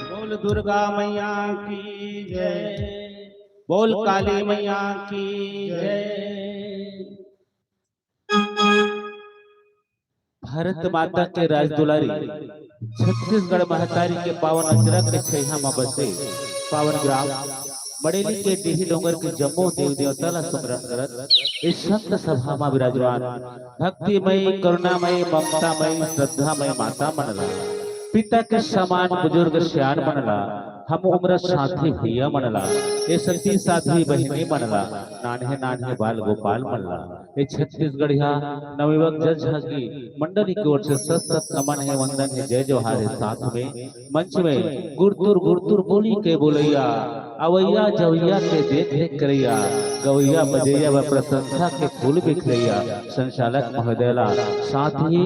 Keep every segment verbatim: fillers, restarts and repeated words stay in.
बोल दुर्गा मैया की जय, बोल काली मैया की जय। भारत माता के राजदुलारी, छत्तीसगढ़ महतारी के पावन अचरा के छइहा म बसे पावन ग्राम मड़ेली के डीही डोंगर के जम्मो देव देवता ला सुमरन करत इस संत सभा म विराजमान भक्तिमय, करुणामय, ममतामय, श्रद्धामय माता मन ला, पिता के समान बुजुर्ग सियान मन ला, हम उम्र साथी भैया मन ला, ये सती साध्वी बहिनी मन ला, नान्हे नान्हे बाल गोपाल मन ला, ये छत्तीसगढ़िया नवयुवक जस झांकी मंडली की ओर से सत सत नमन हे, वंदन हे, जय जोहार हे। साथ में मंच में गुरतुर गुरतुर बोली के बोलैया, अवैया जवैया के देख रेख करैया, गवैया बजैया व प्रशंसा के फूल बिखरैया संचालक महोदय ला, साथ ही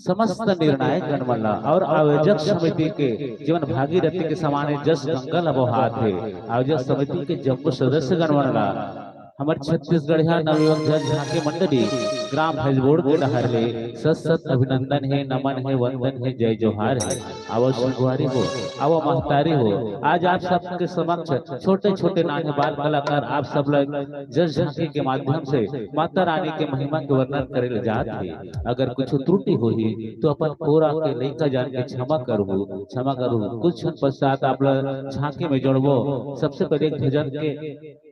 समस्त निर्णायक गण मन ला और आयोजक समिति के जीवन भागीरथी के समान हे, जस गंगा ला बोहात हे, आयोजक समिति के जम्मो सदस्य गण मन ला, हमर छत्तीसगढ़िया नवयुवक जस झांकी मंडली ग्राम भैजबोड़ के डहर ले सत सत अभिनंदन हे, नमन हे, वंदन हे, जय जोहार हे। आवो संगवारी हो, आवो महतारी हो, आज आप सबके समक्ष छोटे छोटे नान्हे बाल कलाकार आप सब ला जस झांकी के माध्यम से माता रानी के महिमा के वर्णन करे ले जात हे। अगर कुछ त्रुटि होही तो अपन कोरा के लइका जान के क्षमा करहू, क्षमा करहू। कुछ क्षण पश्चात आप ला झांकी में जोड़बो। सबसे पहले एक भजन के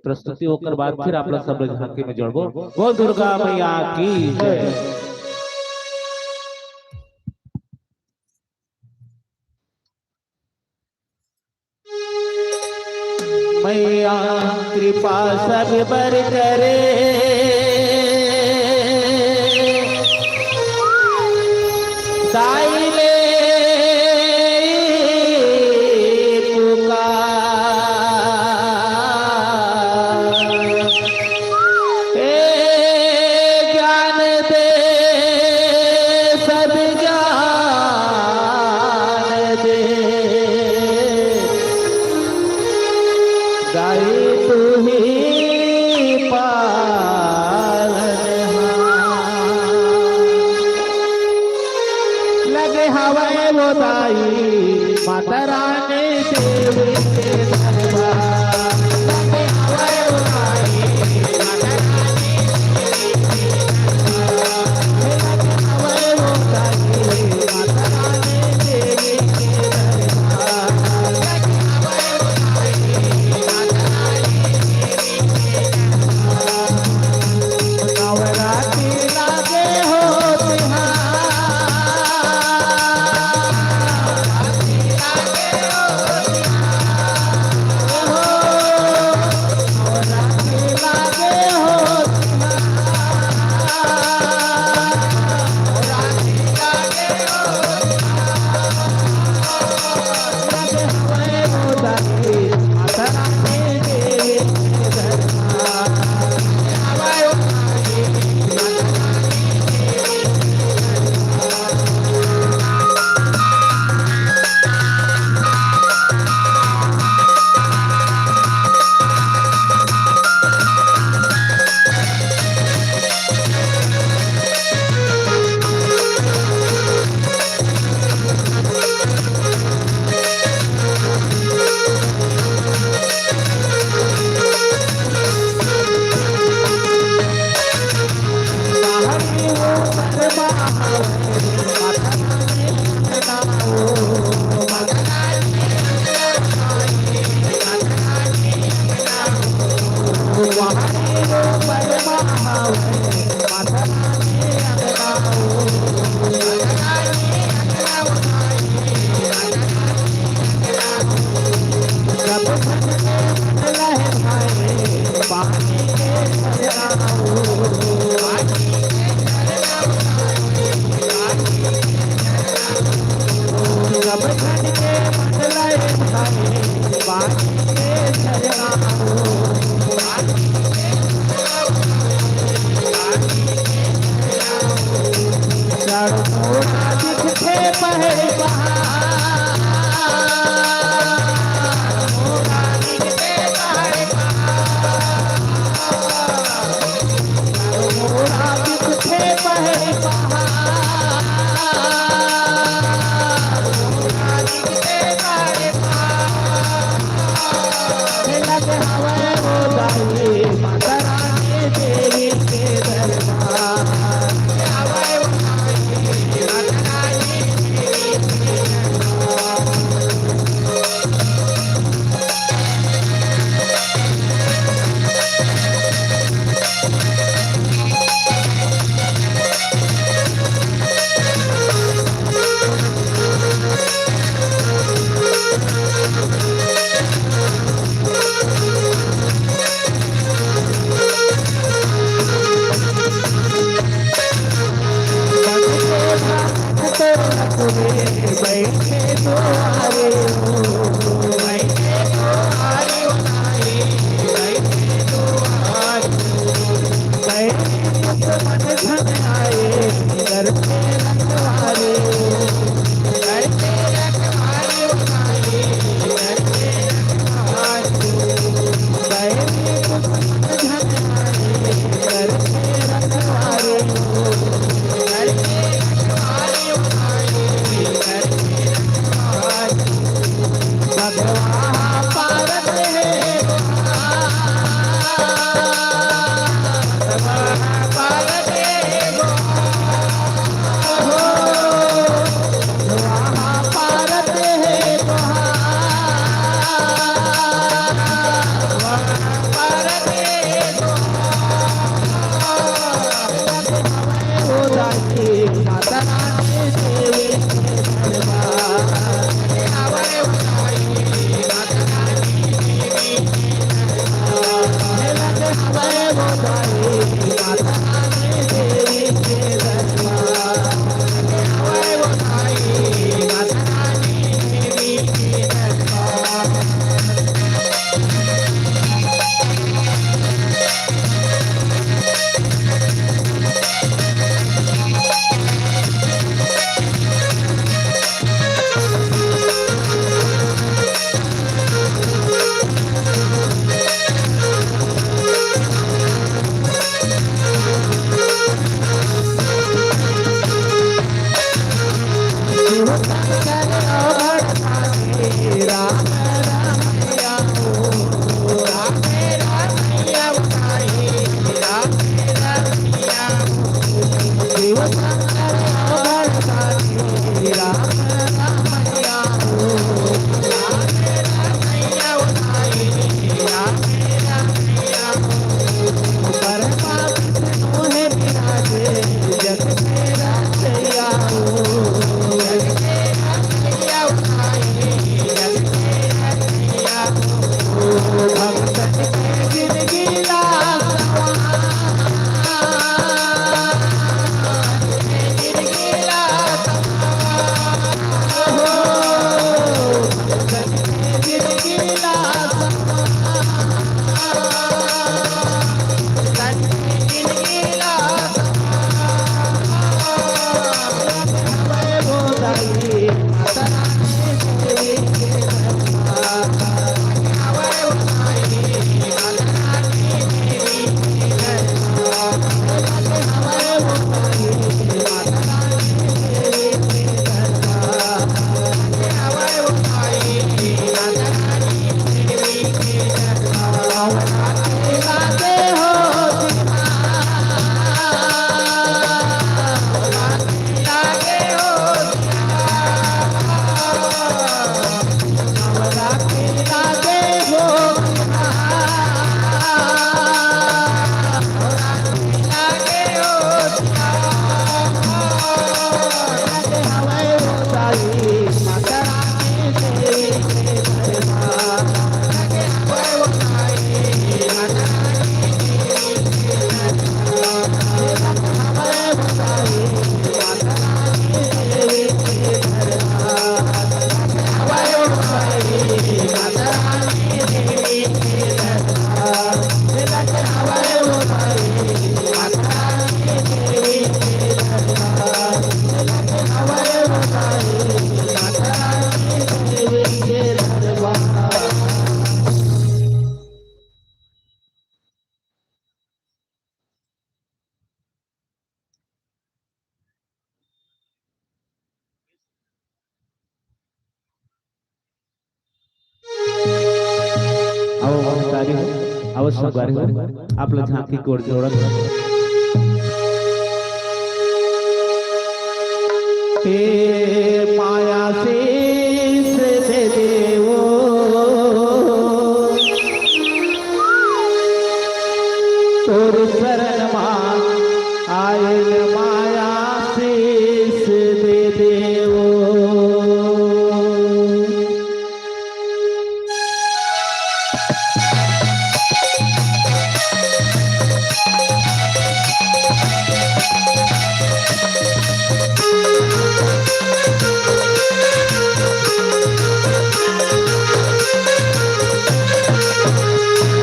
प्रस्तुति, ओकर बाद फिर आप ला सब ला झांकी में जोड़बो। बोल दुर्गा मैया की जय। मैया कृपा सब बर करे, दाई ले पुकार। हे ज्ञान दे, सब ज्ञान दे, दाई तू ही पालनहार। लगे हवय वो दाई माता रानी देवी के दरबार। आओ, संगवारी हो, आओ, संगवारी हो, आप लोग झांकी गोड़ जोड़त हो। हे माया शीश दे देवो, तोर शरण मा आयल माया शीश दे देवो।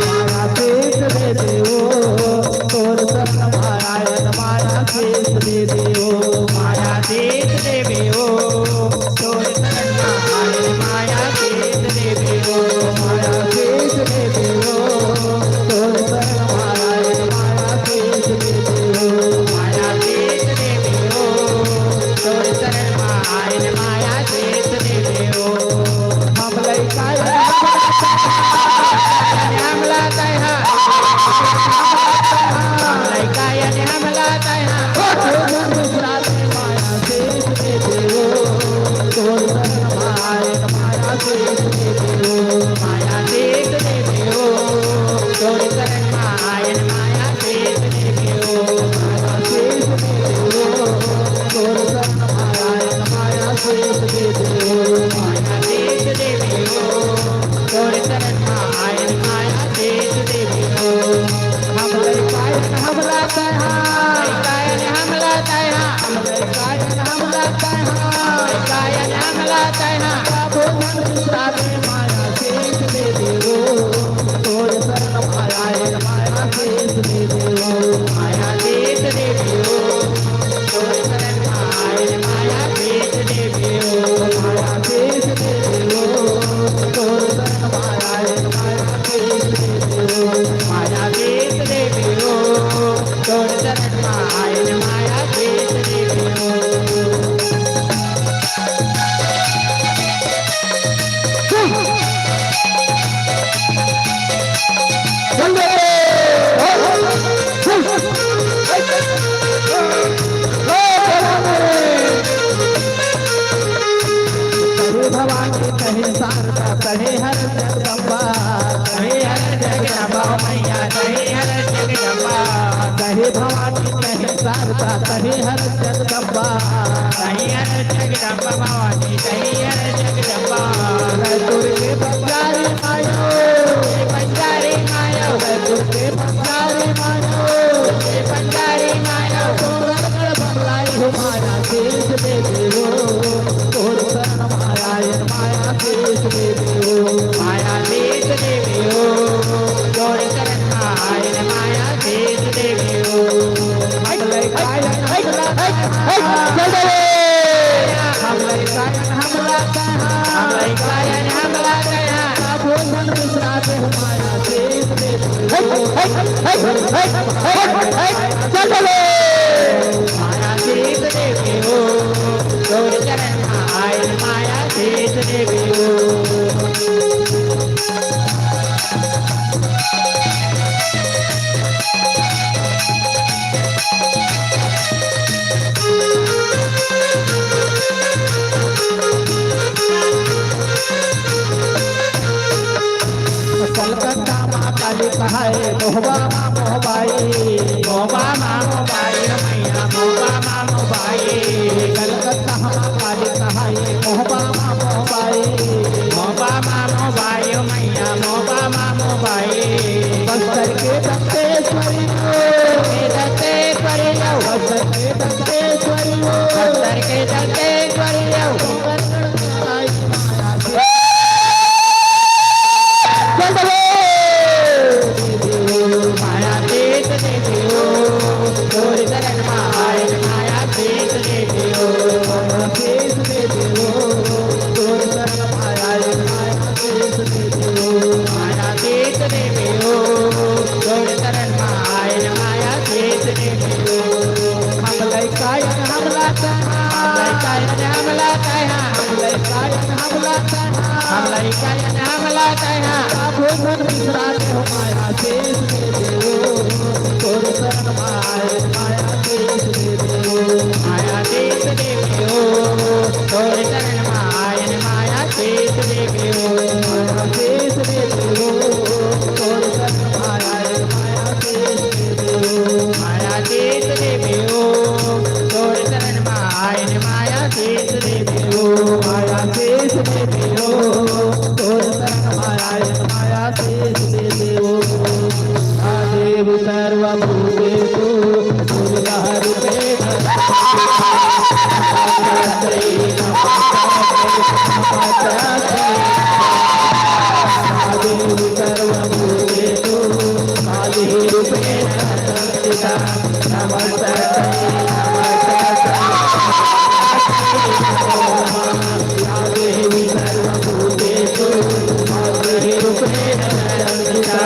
माया शीश दे देवो, तोर शरण मा आयल माया शीश दे देवो। माया शीश दे देवो, तोर शरण मा आयल माया शीश दे देवो। माया शीश दे देवो, तोर शरण मा आयल माया शीश दे देवो। माया शीश दे देवो, तोर शरण मा आयल माया शीश दे देवो। हम लइका अन हमला तैहा। हम लइका अन हमला तैहा। माया शीश दे देवो, तोर शरण मा आयल माया शीश दे देवो। माया शीश दे देवो, तोर शरण मा आयल माया शीश दे देवो। माया शीश दे देवो, तोर शरण मा आयल माया शीश दे देवो। माया शीश दे देवो, तोर शरण मा आयल माया शीश दे देवो। हम लइका अन हमला तैहा। लइका अन हमला तैहा। हम लइका अन हमला तैहा। लइका अन हमला तैहा। बाबू मन बिसरा दे माया शीश दे देवो। तोर शरण मा आयल माया शीश दे देवो। माया शीश दे देवो। तोर शरण मा आयल माया शीश दे देवो। माया शीश दे देवो। तोर शरण मा आयल माया शीश दे देवो। माया शीश दे देवो। तोर शरण मा आयल माया शीश दे देवो। कहे भवानी, कहे शारदा, कहे हर जगदम्बा। कहे हर जगदम्बा मैया, कहे हर जगदम्बा। कहे भवानी, कहे शारदा, कहे हर जगदम्बा। कहे हर जगदम्बा भवानी, कहे हर जगदम्बा। जय दुर्गे बंजारी मायो। जय बंजारी मायो। जय दुर्गे बंजारी मायो। जय बंजारी मायो। तोर गढ़ बंगलाई हो माया शीश दे देवो। तोर शरण मा आयल माया शीश दे देवो। माया शीश दे देवो। तोर शरण मा आयल माया शीश दे देवो। हम लइका अन हमला तैहा। हम लइका अन हमला तैहा। हम लइका अन हमला तैहा। बाबू मन बिसरा दे माया शीश दे देवो। माया शीश दे देवो। तोर शरण मा आयल माया शीश दे देवो। कलकत्ता मा काली कहाय, मोहबा मा मोहबाई। मोहबा मा मोहबाई, मैया मोहबा मा मोहबाई। कलकत्ता मा काली कहाय, मोहबा मा मोहबाई। मोहबा मा मोहबाई, मैया मोहबा मा मोहबाई। बस्तर के दंतेश्वरी हो। के दंतेश्वरी हो। बस्तर के दंतेश्वरी हो। बस्तर के दंतेश्वरी हो। माया शीश दे देवो, तोर शरण मा आयल माया शीश दे देवो। देश दे देवो, तोर शरण माय माया देश दे देवो। माया देश दे देवो, तोर शरण माय माया देश दे देवो। माया देश दे देवो, तोर शरण माय माया देश दे देवो। माया देश दे देवो, तोर शरण माय माया देश दे देवो। माया देश दे देवो, तोर शरण माय माया देश दे देवो। आ देव सर्वभूतेषु दुर्गा रूपेण आ देव सर्वभूतेषु काली रूपेण संस्थिता। नमस्तस्यै नमस्तस्यै नमस्तस्यै नमो नमः। या देवी सर्वभूतेषु मातृरूपेण संस्थिता।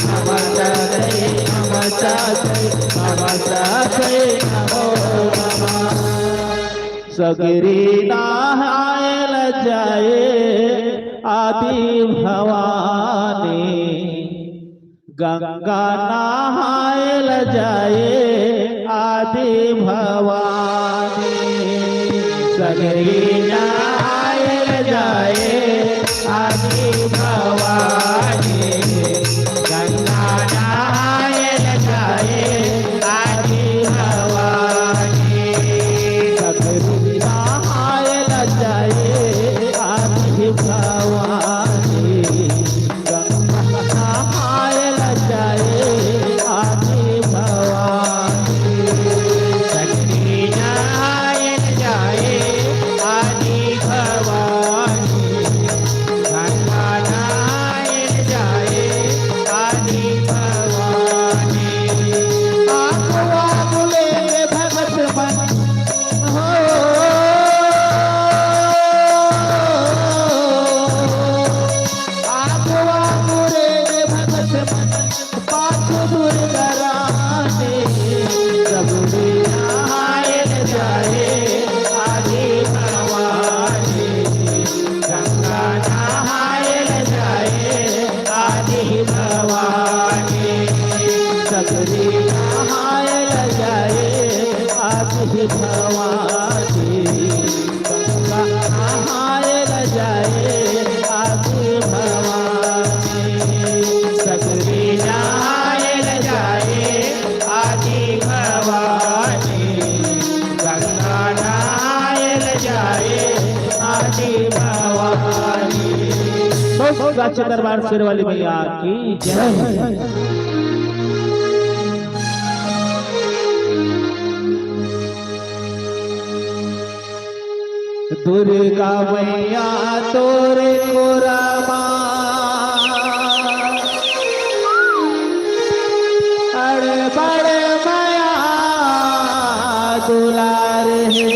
नमस्तस्यै नमस्तस्यै नमस्तस्यै नमो नमः। सगरी नहाय ल जाए आदि भवानी, गंगा नहाय ल जाए आदि भवानी। सगरी नहाय ल जाए आदि भवानी, गंगा नहाय ल जाए आदि भवानी। सगरी नहाय ल जाए आदि भवानी। नहाय ल जाए आदि भवानी। सगरी नहाय ल जाए आदि भवानी। गंगा नहाय ल जाए आदि भवानी। आगवा बुले भगत मन हो। आगवा बुले भगत मन पाछू दुर्गा रानी। सगरी नहाय ल जाए आदि भवानी। गंगा नहाय ल जाए आदि भवानी। सगरी नहाय ल जाए आदि भवानी। गंगा नहाय ल जाए आदि भवानी। सगरी नहाय ल जाए आदि भवानी। गंगा नहाय ल जाए आदि भवानी। बहुत साचे दरबार शेर वाली मैया की जय। दुर्गा मैया तोरे कोरा मा, अड़बड़ मया दुलार हे।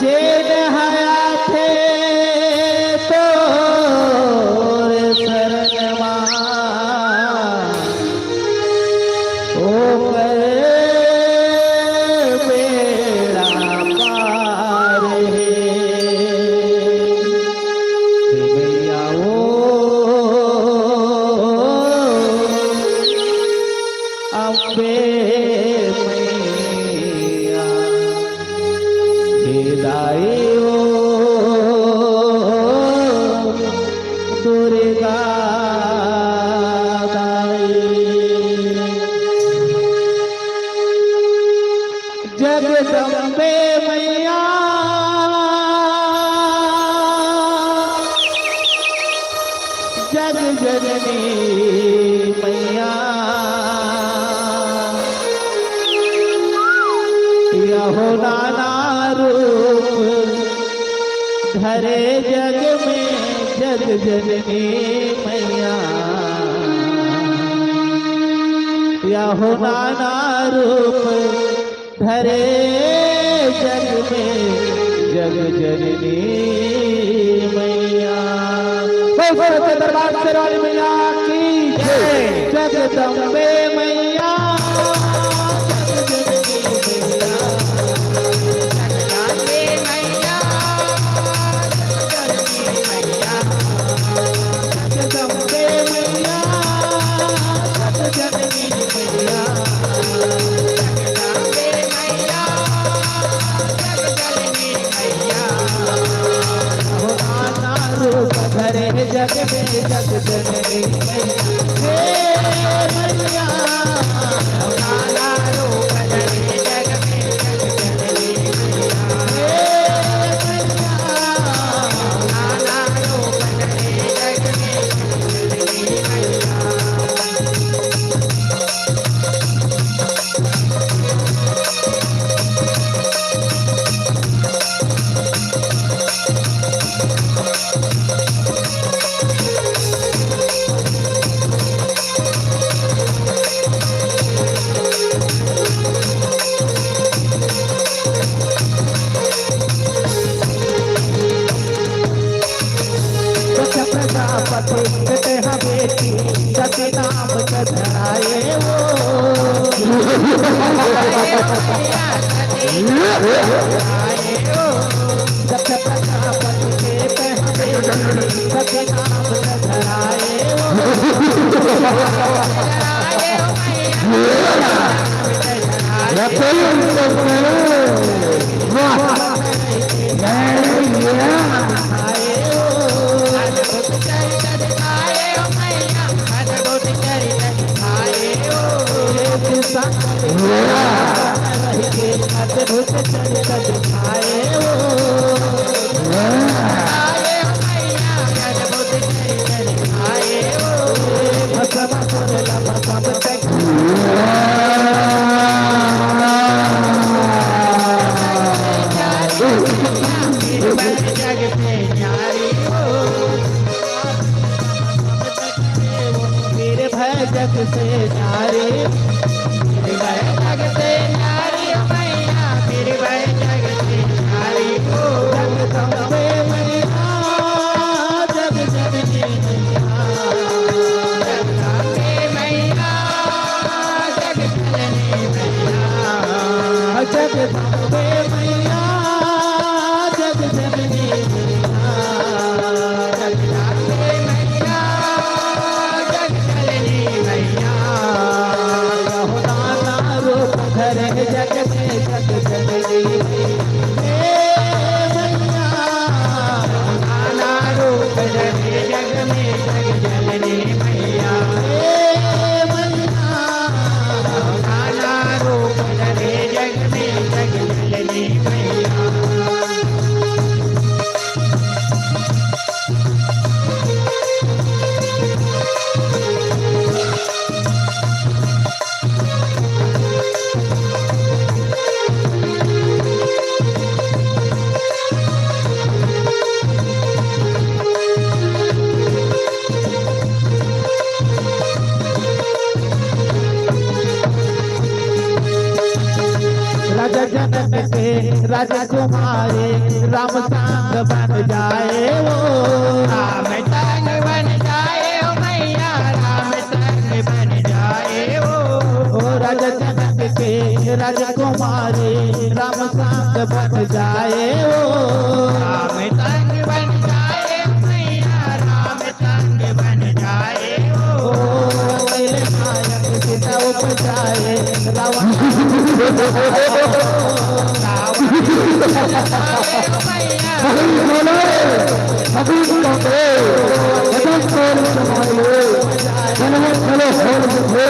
जेन हया थे तोर शरण मा, ओकर बेड़ा पार हे। हे मैया ओ, अम्बे मैया, हे दाई ओ, दुर्गा दाई। जगदम्बे मैया, जग जननी मैया, यहो नाना रूप धरे जग में जग जननी मैया। यहो नाना रूप धरे जग में जग जननी मैया। बोल बोल के दरबार शेर वाली मैया की जय। जगदम्बे मैया, जग जननी मैया, जगदम्बे मैया, जग जननी मैया। जग में जग जननी मैया, हे मैया। दक्ष प्रजापति के तेहा बेटी, सती नाम के धराए वो। दक्ष प्रजापति के तेहा बेटी, सती नाम के धराए वो। वाह। जग से न्यारी हो, वीर भय जग से न्यारी, वीर भय जग से न्यारी हो मैया, वीर भय जग से न्यारी हो। जगदम्बे मैया, जग जननी मैया, जगदम्बे मैया, जग जननी मैया, जगदम्बे मैया, जग जननी मैया, जगदम्बे मैया, जग जननी मैया। यहो नाना रूप धरे जग में जग जननी मैया। हे मैया। नाना रूप धरे जग में जग जननी मैया। हे मैया। नाना रूप धरे जग में जग जननी मैया। राजा जनक के राजकुमारी राम संग बन जाए वो। राम संग बन जाए ओ मैया, राम संग बन जाए ओ। ओ राजा जनक के राजकुमारी राम संग बन जाए वो। राम संग बन जाए ओ मैया, राम संग बन जाए ओ। अकेले नायक सीता उपजाए रावण। अभी बोलो, अभी बोलो, भजन कर समाये, जनमत चलो होल मुझे,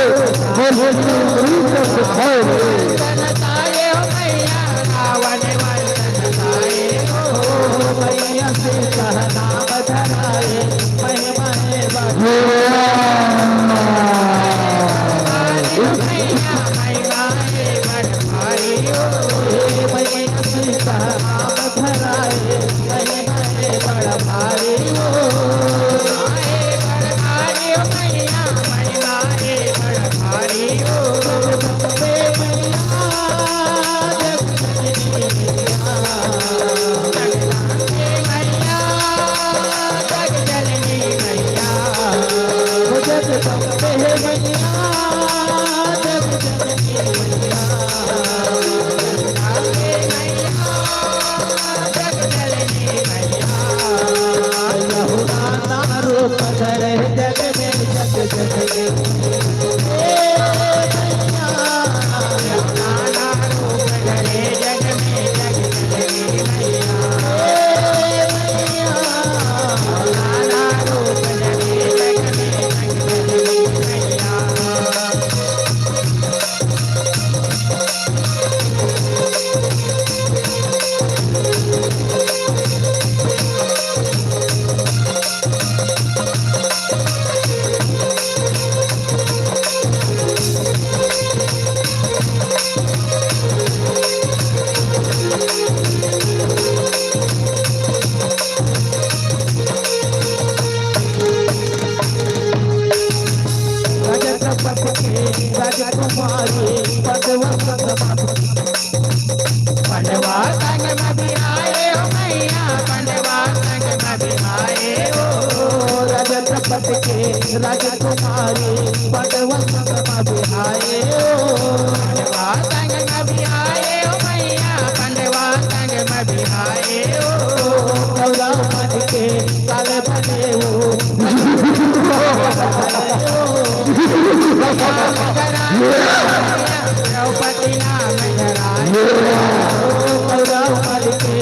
बोल बोल बोल बोल बोल। कुमारी पंडवा संग म, पंडवा संग म बिहाए ओ मैया, पंडवा संग म बिहाए ओ। रजत पट के राजकुमारी पंडवा संग म बिहाए ओ। पंडवा संग म बिहाए ओ मैया, पंडवा संग म बिहाए ओ। गौरा मन के काल बने ओ। द्रौपदी नाम धराए, गौरा मन के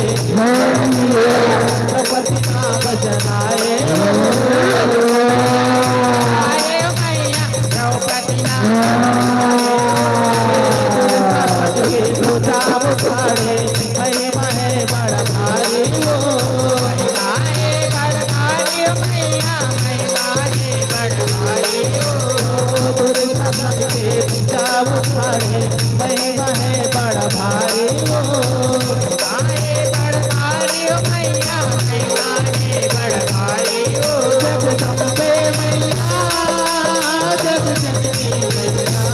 द्रौपदी नाम धराए। आए मैया द्रौपदी नाम धराए, दुर्गा मन के धोता उखाड़े, महिमा है बड़ भारी ओ। महिमा है बड़ भारी ओ मैया, महिमा है बड़ भारी ओ। दुर्गा मन के धोता उखाड़े, महिमा है बड़ भारी ओ। महिमा है बड़ भारी ओ मैया, महिमा है बड़ भारी ओ। जगदम्बे मैया, जग जननी मैया।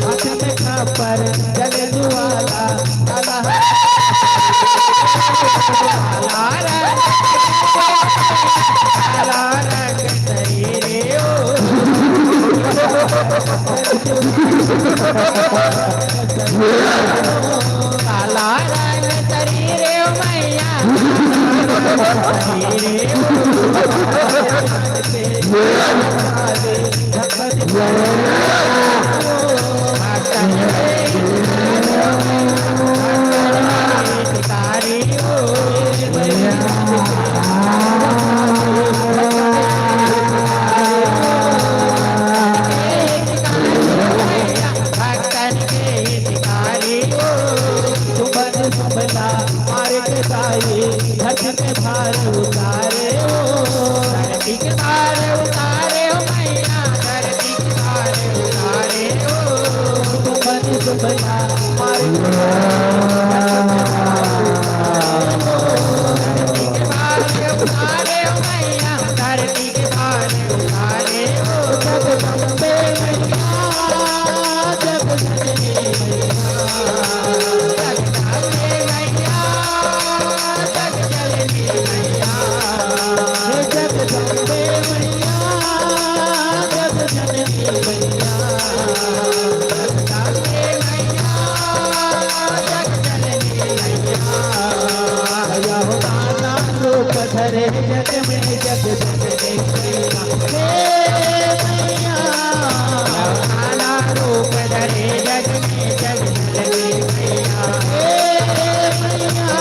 हाथ में खापर जले जुआला, काला, काला रंग, काला रंग शरीर ओ। काला रंग शरीर ओ मैया, काला रंग शरीर ओ। भक्तन के हितकारी ओ, सुमन सुमला मार्ग दाई, धरती के भार उतारे ओ। धरती के भार उतारे ओ मैया, धरती के भार उतारे ओ। सुमन सुमला मार्ग दाई, धरती के भार उतारे ओ। धरती के भार उतारे ओ मैया, धरती के भार उतारे ओ। जगदम्बे मैया, जगदम्बे मैया, जगदम्बे मैया, जगदम्बे मैया, हे जगदम्बे मैया, जगदम्बे मैया, जगदम्बे मैया, जगदम्बे मैया। या हो नाना रूप धरे जग में जग जग देखैया। हे मैया। नाना रूप धरे जग में जग जग देखैया। हे मैया।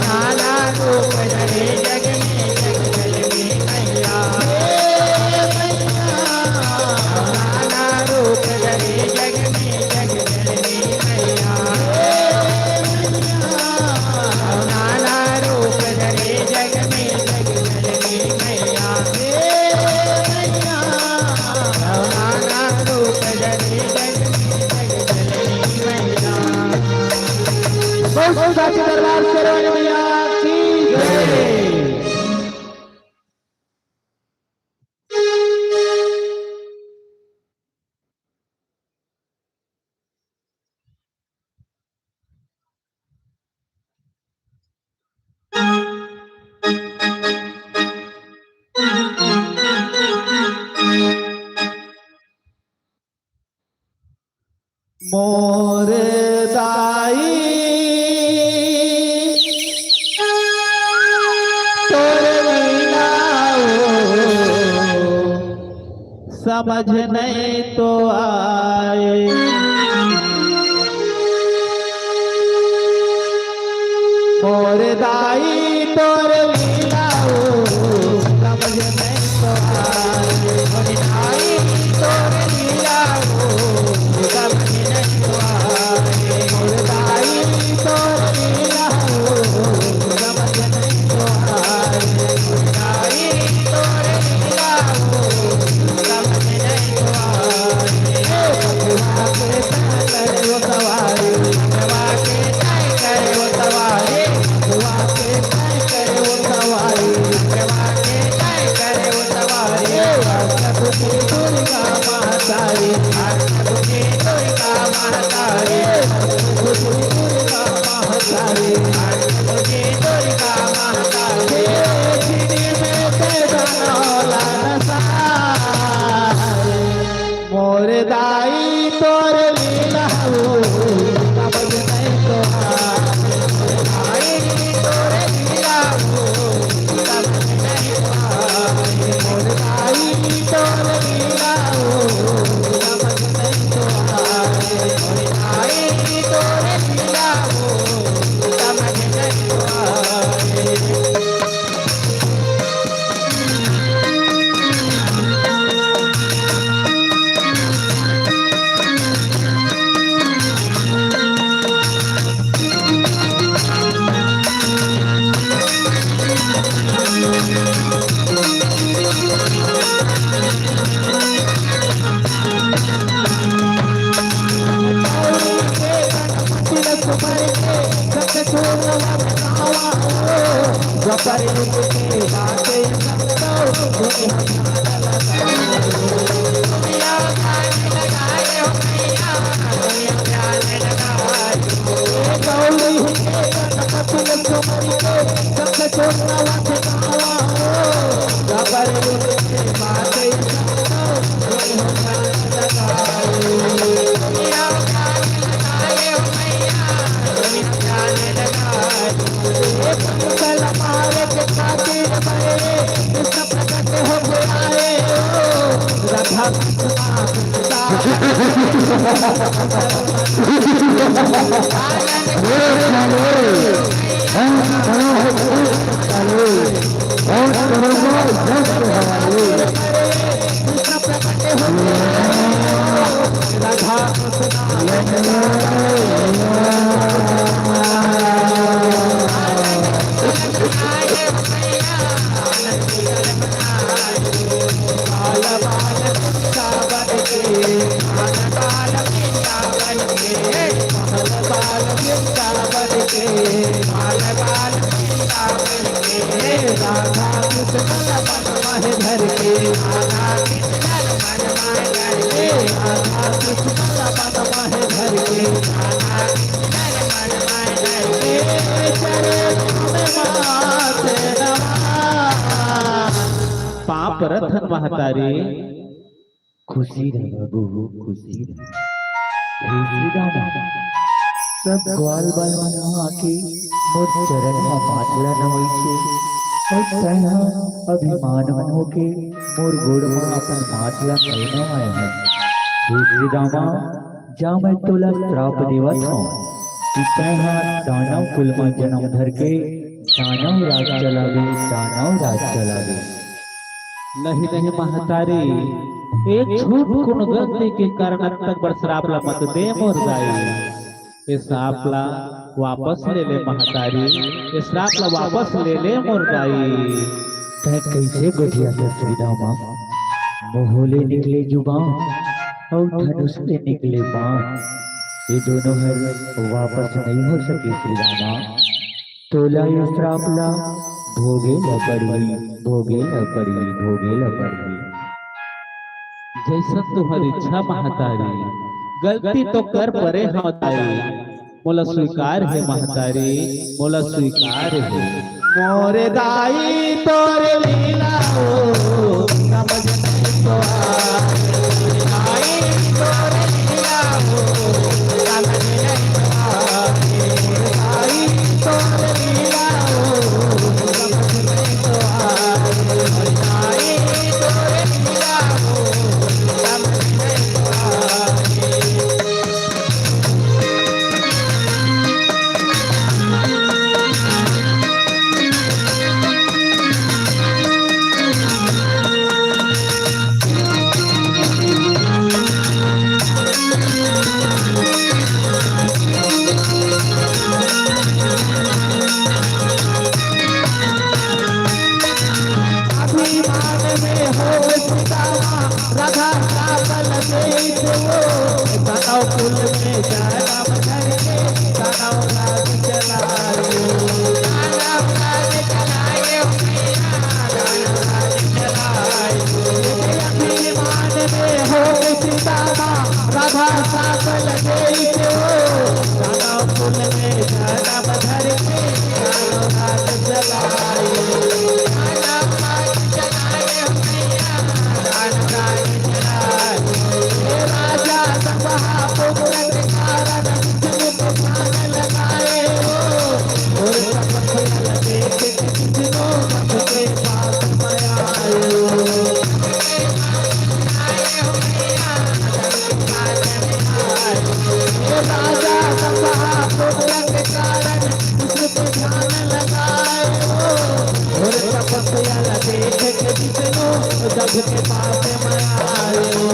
नाना रूप धरे जग में जग जग देखैया। हे मैया। नाना रूप धरे जग में जग जग देखैया। हे मैया। नाना रूप धरे जग में जग जननी मैया। हे मैया। नाना रूप धरे जग में जग जननी मैया। बहुत साचे दरबार सरवण मैया की जय। मोर दाई समझ नहीं तो आए। मोर दाई तोर लीला ओ, समझ नहीं तो आए। मोर दाई तोर लीला ओ, समझ नहीं तो आए। मोर दाई तोर लीला ओ, समझ नहीं तो आए। मोर दाई तोर लीला ओ, मोर दाई तोर लीला हो, समझ नहीं तो आए। मोर दाई तोर लीला हो, समझ नहीं तो आए। मोर दाई तोर लीला हो, समझ नहीं तो आए। मोर दाई तोर लीला हो, समझ नहीं तो आए। पाँव परत हन महतारी। खुशी रह बाबू, खुशी रह। हे सीता माँ, सब ग्वाल बाल मन ह आके मोर चरण म माथ ला नवइसे, अउ तैं ह अभिमान म होके मोर गोड़ म अपन माथ ला नइ नवाए हस। हे सीता माँ, जा मैं तोला श्राप देवत हंव कि तैं ह दानव कुल म जनम धर के दानव राज चलाबे, दानव राज चलाबे। नहीं, नहीं महतारी, एक छोटकुन गलती के कारण अतक बड़ श्राप ला मत दे मोर दाई। ए श्राप ला वापस ले ले महतारी, ए श्राप ला वापस ले ले मोर दाई। तैं कइसे गोठियाथस सीता माँ? मुँह ले निकले जुबान अउ धनुष ले निकले बाण, ए दूनों हर वापस नइ हो सके सीता माँ। तोला ए श्राप ला भोगे ला पड़ही, भोगे ला पड़ही, भोगे ला पड़ही। जइसन तुंहर इच्छा महतारी, गलती तो कर परे हंव दाई, मोला स्वीकार हे महतारी, मोला स्वीकार हे। मोर दाई तोर लीला हो, समझ नहीं तो आए। दाई तोर लीला हो, समझ नहीं तो आए। दाई तोर लीला हो, समझ नहीं तो आए। दाई तोर लीला हो, शोक के कारण उसको ध्यान लगाए हो। घोर तपस्या ला देख के विष्णु जब के पास में आए हो।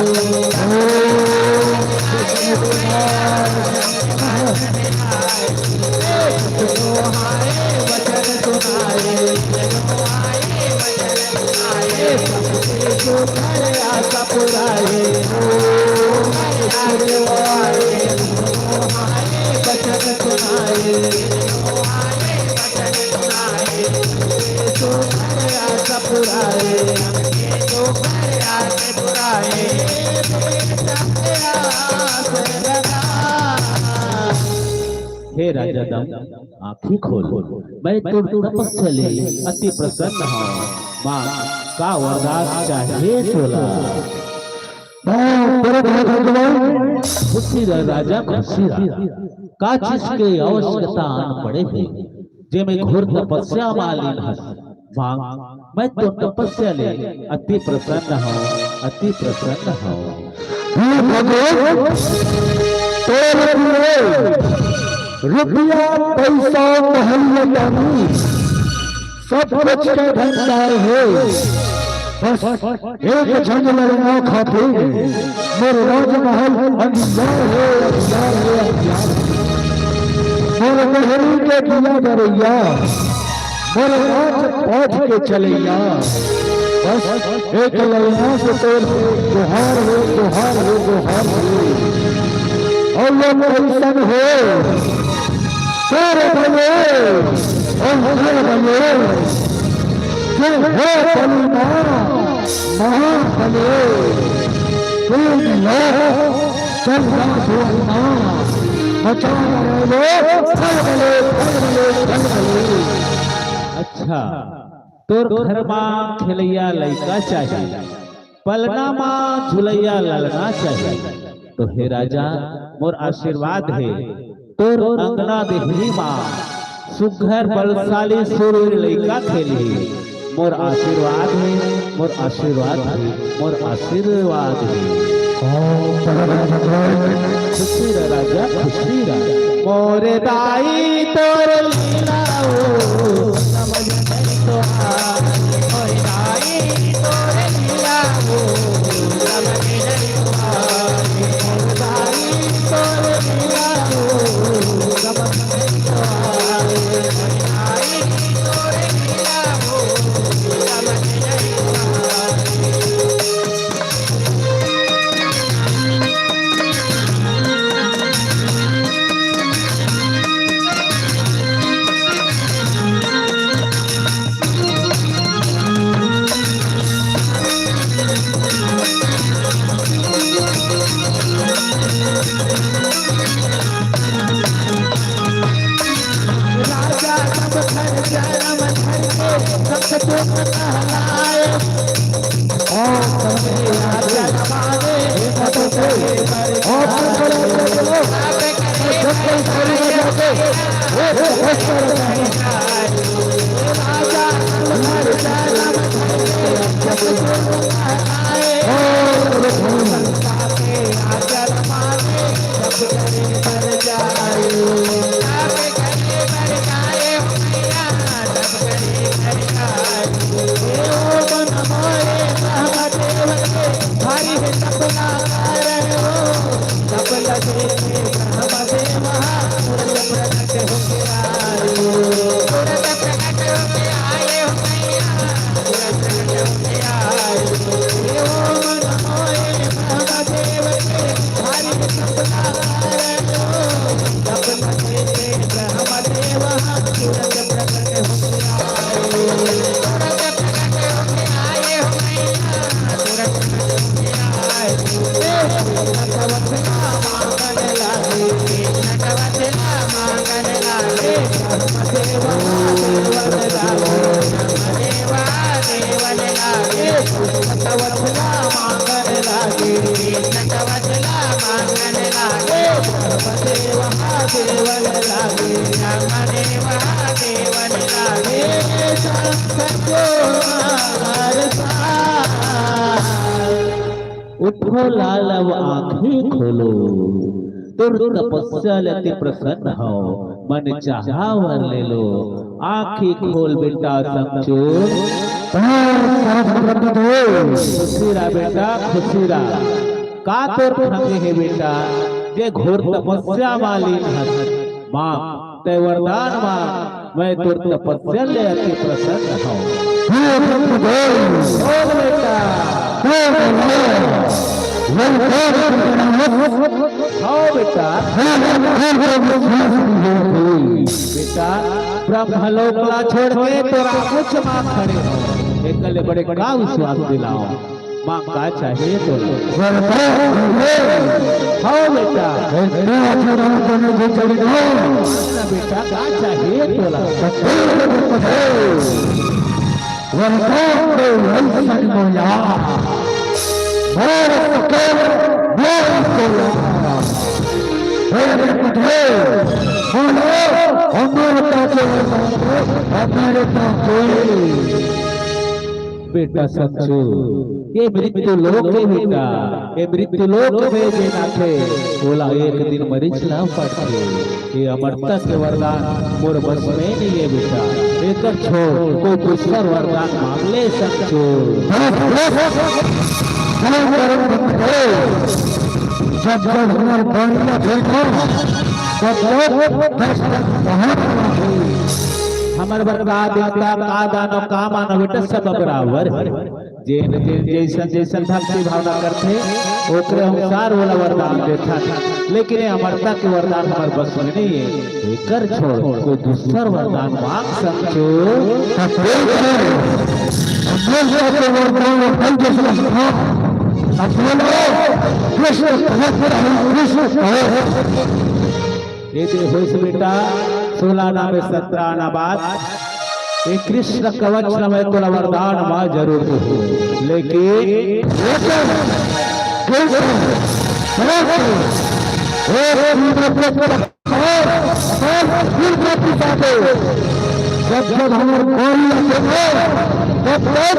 विष्णु आए, वचन सुनाए, विष्णु आए, वचन सुनाए, सबके जो करे आशा पुराए हो। हरे हरे हरे हरे वचन सुनाए, हरे वचन सुनाए, जो करे आशा पुराए, जो करे आशा पुराए, हे राजा दंभ, आँखी खोल, मैं तोर तपस्या ले अति प्रसन्न हूँ। माँ, का वरदान चाहे तोला? मैं तेरे भगवान। खुशी रह राजा, खुशी रह। का चीज के आवश्यकता आन पड़े हे, जे मैं घोर तपस्या मा लीन हस। माँ, मैं तो तपस्या ले अति प्रसन्न हूँ, अति प्रसन्न हूँ। हे भगवान, तोर लिए रुपया, पैसा, महल, पानी, सब कुछ के भंडार हे। बस एक झन ललना खातिर मोर राजमहल अंधियार हे, अंधियार हे, अंधियार हे। मोर मेहरी के दिया बरैया, मोर राज पाट के चलैया। बस एक ललना से तोर जोहार हे, जोहार हे, जोहार हे। अउ वो कैसन हे? तोर बने, अउ हर बने, जो हो बलिना, महा बने। तेज लो, चल रहा धुआं, मचा रहे लो, खलबले, खलबले, खलबले। अच्छा, तोर घर मा खेलैया लइका चाही, पलना मा झुलैया ललना चाही। तो हे राजा, मोर आशीर्वाद हे, तोर अंगना देहरी मा सुघर बलशाली सुरवीर लइका खेलही। मोर आशीर्वाद हे, मोर आशीर्वाद हे, मोर आशीर्वाद हे। ओम परम भगवान। खुशी रह राजा, खुशी रह। मोर दाई तोर लीला ओ, समझ नहीं तो आए। मोर दाई तोर लीला ओ, समझ नहीं तो आए। मोर दाई तोर लीला ओ, समझ नहीं तो आए। मोर दाई तोर लीला ओ, समझ नहीं तो आए। राजा सब घर जन्म धर के, सब दुख सहलाए। ओम नमः शिवाय। राजा हमारे सब घर, ओम नमः शिवाय। जब कोई सरी में जाते, वो तो हंसता रहता है। राजा सब घर जन्म धर के, सब दुख सहलाए। ओम नमः शिवाय। राजा हमारे सब घर पर जाए। उठो लाल, अब आंखें खोलो। तोर तपस्या ले अति प्रसन्न हव, मन चाहा वर ले लो। आँखी खोल बेटा संचोर। तोर तरफ प्रकट हो। खुशी रह बेटा, खुशी रह। का तोर खंगे हे बेटा, जे घोर तपस्या मा लीन हस? माँ, तैं वरदान मांग, मैं तोर तपस्या ले अति प्रसन्न हूँ। हे ब्रह्मदेव, बोल बेटा। हे बोलो, ललकार करना हो। हाँ बेटा। हे ललकार करना हो। बेटा, ब्रह्मलोक ला छोड़ के तोर आगू मा खड़े हंव, एकर ले बड़े का विश्वास दिलाओ। माँ, का चाहिए तोला? हाँ बेटा। ना बेटा, का चाहिए तोला? हमारे पास बेटा संचू, ये मृत्यु लोक हे बेटा, ये मृत्यु लोक में जेन आथे, ओला एक दिन मरिच ला पड़थे। ये अमरता के वरदान मोर बस में नहीं है बेटा, एकर छोड़ कोई दूसर वरदान मांग ले संचू। जब जब हमार बारी ला भेंटो, तब तब फैसला कहाँ होही? हमर बर का देवता, का दानव, का मानव, बेटा सब बराबर। जेन जेन जैसन जैसन भक्ति भावना करथे, ओकरे अनुसार ओला वरदान देथन। लेकिन ये अमरता के वरदान हमर बस में नहीं है। एकर छोड़ कोई दूसर वरदान मांग संचू। अमरता के वरदान अपन जैसन था। अब बोलो, कृष्ण भक्त है, कृष्ण कहो। ये दे होइस बेटा, सोलह आना में सत्रह आना बात। ये कृष्ण कवच ला मैं तोला वरदान मा जरूर दूँ, लेकिन जब जब हमर कोई तब तब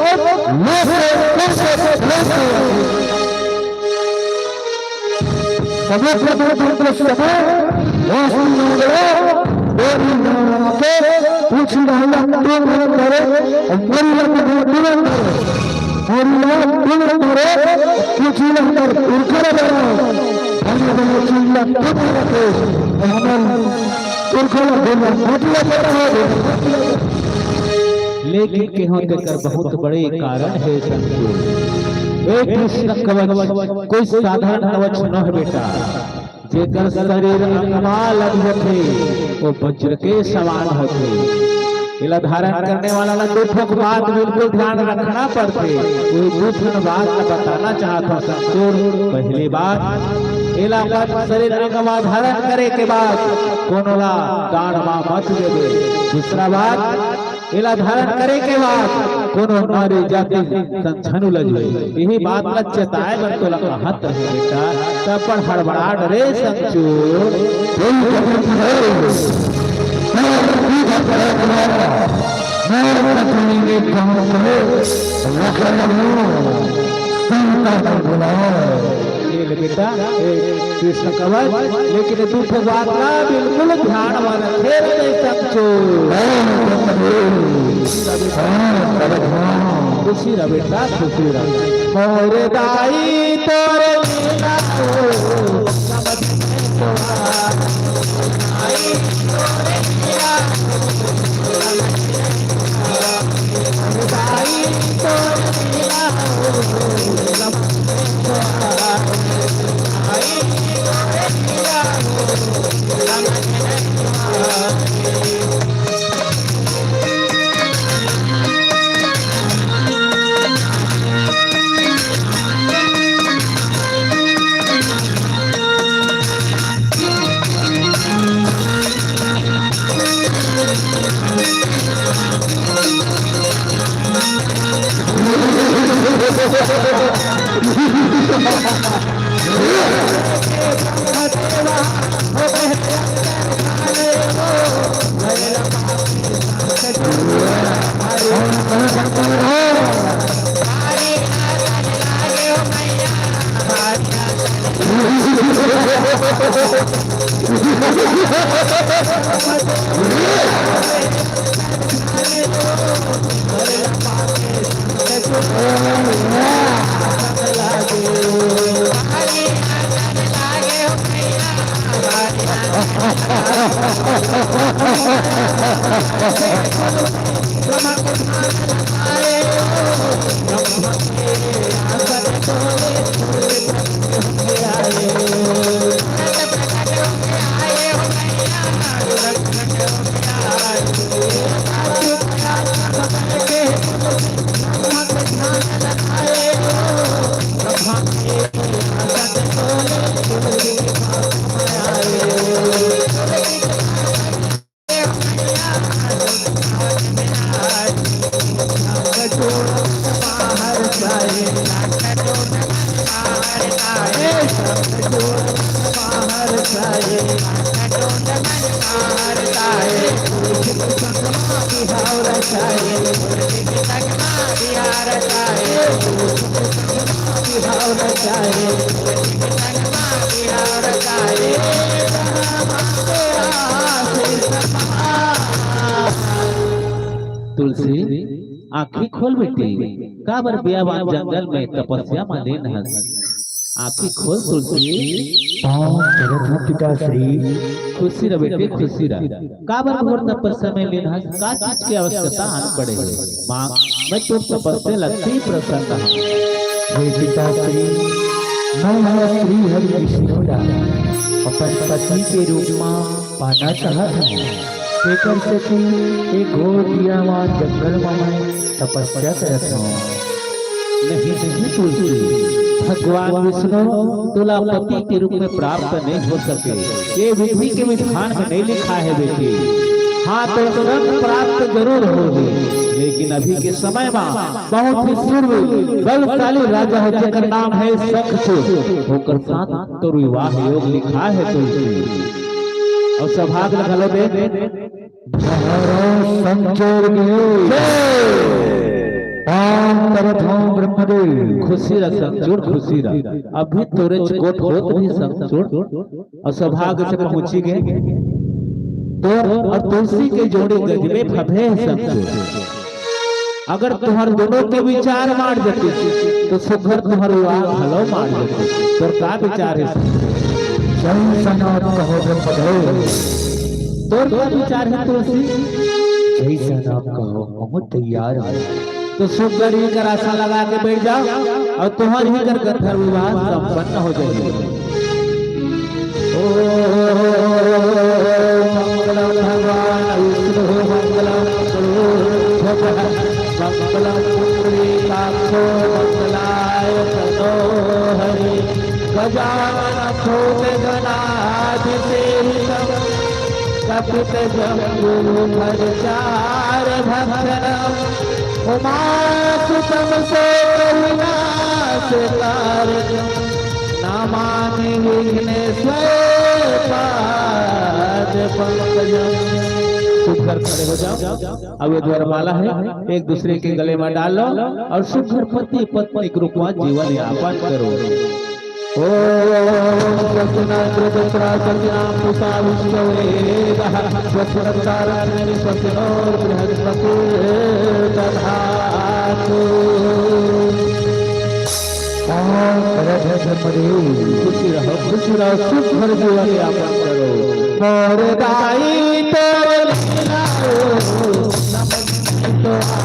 मैं से समुद्र मंथन के समय वासुदेव बोरी नाम के पूछी रहला, तुम करे, और बोरी नाम के तुरंत करे। बोरी नाम तुरंत करे, पूछी रहला, तुरकर बड़ा। धन्य धन्य चिल्ला तुम रखे, हमन तुरकर बोला, मतलब बड़ा है। लेकिन केहो तेकर बहुत बड़े कारण हे संतु। ए कृष्ण कवच कोई साधारण कवच नोहे बेटा, जेकर शरीर अंगमा लग होथे, वो वज्र के समान होथे। एला धारण करने वाला ला दू ठोक बात बिल्कुल ध्यान रखना पड़थे। वो दू ठन बात ला बताना चाहत हूँ संतु। पहली बात, एला अपन शरीर अंगमा धारण करे के बाद कोनो ला दान मा मत देवे। दूसरा बात, एला धारण करे के बाद कोनो नारी जाति संग झनु लजवे। यही बात ला चेताए बर तोला कहत रहे बेटा, तब पर हड़बड़ा डरे संचू। ये ले बेटा, ए कृष्ण कवच, लेकिन तू तो बात ला बिल्कुल ध्यान मा रखे रहे संचू। खुशी रह बेटा, खुशी रह। मोरे दाई तोरे लीला हो, समझ में तो आ। दाई तोरे लीला हो, दाई तोरे लीला हो, समझ में तो आ। दाई तोरे लीला हो, समझ में तो आ। तुलसी, आँखी खोल बेटी, काबर बियावान जंगल में तपस्या म लीन हस? आँखी खोल तुलसी। पाँव परत हँव पिताश्री। खुशी रह बेटी, खुशी रह। काबर घोर तपस्या में लीन हस? का चीज के आवश्यकता आन पड़े हे? माँग, मैं तोर तपस्या ल अति प्रसन्न हँव। हे पिताश्री, मैं ह श्री हरि विष्णु ला अपन पति के रूप म पाना चाहत हँव। तेकर सेती ए घोर बियावान जंगल म मैं तपस्या करत हँव। नहीं, नहीं तुलसी, भगवान विष्णु तोला पति के रूप में प्राप्त नहीं हो सके। ये विधि के विधान में नहीं लिखा है बेटी। हाँ, तो संग प्राप्त जरूर होही, लेकिन अभी के समय में बहुत ही शूर बलशाली राजा है, जेकर नाम है शंखचूड़। ओकर साथ तोर विवाह योग लिखा है तुलसी। अउ सौभाग्य घलो दे। भैरव शंकर के जय। पाँव परत हँव ब्रह्मदेव। खुशी रह शंखचूड़, खुशी रह। अभी तोरे चकोट होत रही शंखचूड़, अउ सौभाग्य से पहुँची गे। तोर अउ तुलसी के जोड़ी गजबे फबे हे शंखचूड़। अगर तुँहर दूनों के विचार माढ़ जतिस, तो सुघर तुँहर विवाह घलो माढ़ जतिस। तोर का विचार हे? जइसन आप कहो ब्रह्मदेव। तोर का विचार हे तुलसी? जइसन आप कहो, महूँ तैयार हँव। तो सुघर ही कर आसन लगा के बइठ जाव अउ तुँहर ही कर गंधर्व विवाह संपन्न हो जाही। ॐ मङ्गलं भगवान् विष्णुः मङ्गलं गुरुर्भुवः मङ्गलं पुण्डरीकाक्षो मङ्गलाय तनो हरि। गजानन भूतगणादिसेवितं कपितजम्बूफलचारुभक्षणम् उमासुतं सौख्यविनाशकारकं नमामि विघ्नेश्वर पाद पंकजम। सुघर खड़े हो जाव। अब ये वरमाला हे, एक दूसरे के गले में डाल लो अउ सुघर पति पत्नी के रूप में जीवन यापन करो। ॐ स्वस्ति न इन्द्रो वृद्धश्रवा स्वस्ति नः पूषा विश्ववेदाः स्वस्ति नस्तार्क्ष्यो अरिष्टनेमिः स्वस्ति नो बृहस्पतिर्दधातु। पाँव परत हँव ब्रह्मदेव। खुशी रहो, खुशी रहो, सुघर जीवन यापन करो। मोर दाई तोर लीला ओ, समझ तो आए।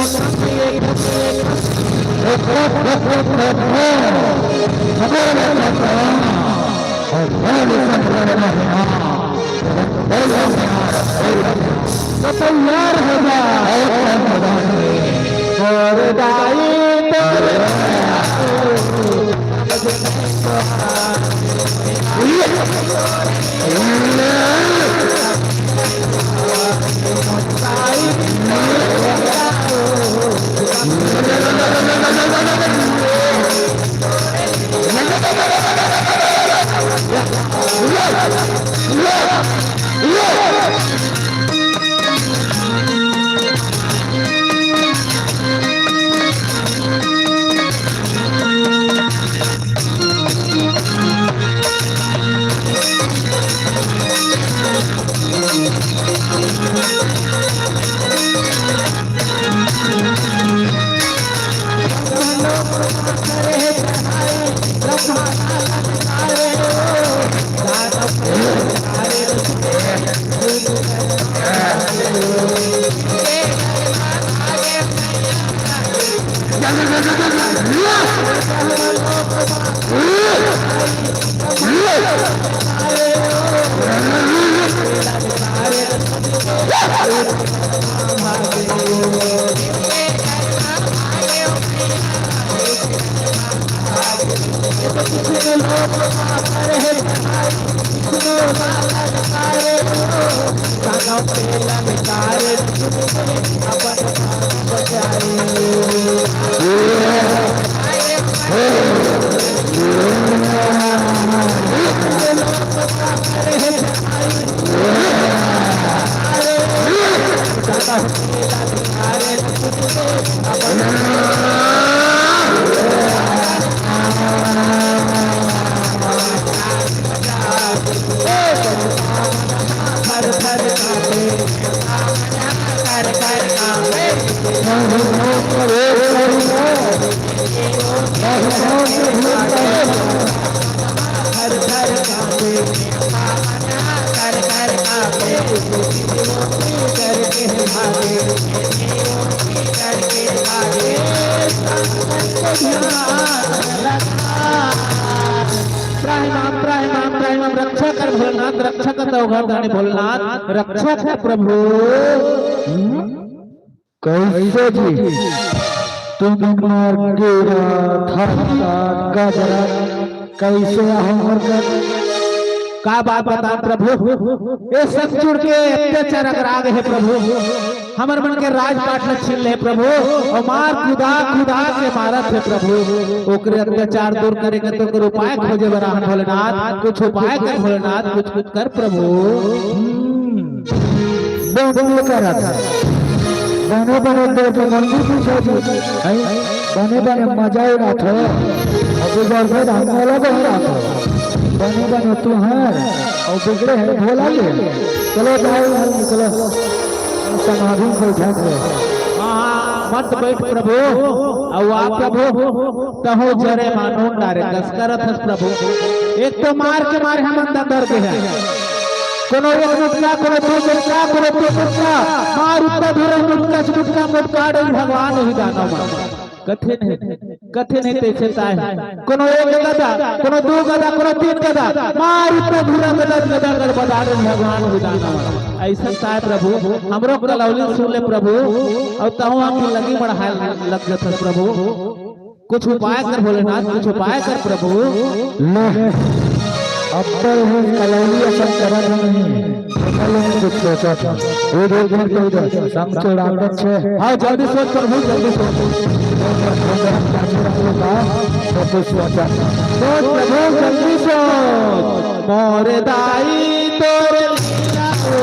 तो तैयार हो जा। और दाई तो ध्यान रखा। त्राहि माम, त्राहि माम, त्राहि माम, रक्षा कर भोलेनाथ, रक्षा कर तो घर दानी भोलेनाथ, रक्षा कर प्रभु। कैसे जी? तुम मार के राधा का गजरा कैसे अहो हरकत? का बात बता प्रभु, ये सतचुड़ के अत्याचार अगर आ गए हे प्रभु, हमर मन के राजपाट ल छीन ले प्रभु, अउ मार कुदा कुदा के मारत हे प्रभु। ओकरे अत्याचार दूर करे के तो ओकर उपाय खोजे बर आहन भोलेनाथ, कुछ उपाय कर भोलेनाथ, कुछ कुछ कर प्रभु। हम्म। बने बने दो तो मंदिर पूछो जी, हैं? बने बने मजा उड़ात हो, अभी गर्भे धान वाला बहरात हो। बने बने तू है, अउ बिगड़े है भोला के। चलो जाओ, चलो। समाधि में बैठा करो। हाँ, हाँ, मत बैठ प्रभु। अउ आ प्रभु, तहो जरे मानो डारे कस करत हस प्रभु। एक तो मार के मारे हमन दंदर के है। कोनो एक मुटका, कोनो दू मुटका, कोनो तीन मुटका, मार उत्ता धुरा मुटका से मुटका मुटका डल भगवान ही दानव मन। कथे नहीं, कथे नहीं तैसे ताय। कोनो एक गदा, कोनो दू गदा, कोनो तीन गदा, मार उत्ता धुरा गदा, गदा, गदा बदार भगवान उदान। ऐसा ताय प्रभु, हमरो कलौली सुन ले प्रभु, अउ तहु हम लगी बढ़ाए लग जत प्रभु। कुछ उपाय कर भोलेनाथ, कुछ उपाय कर प्रभु। ले, अब तो ये कलौली असन करत नहीं। पता नहीं कुछ सोचा था। वो दो दिन तो इधर शाम के रात अच्छे। हाँ, जल्दी सोच प्रभु, जल्दी सोच। तो कुछ सोचा था। सोच प्रभु, जल्दी सोच। मोरे दाई तोरे लीला हो।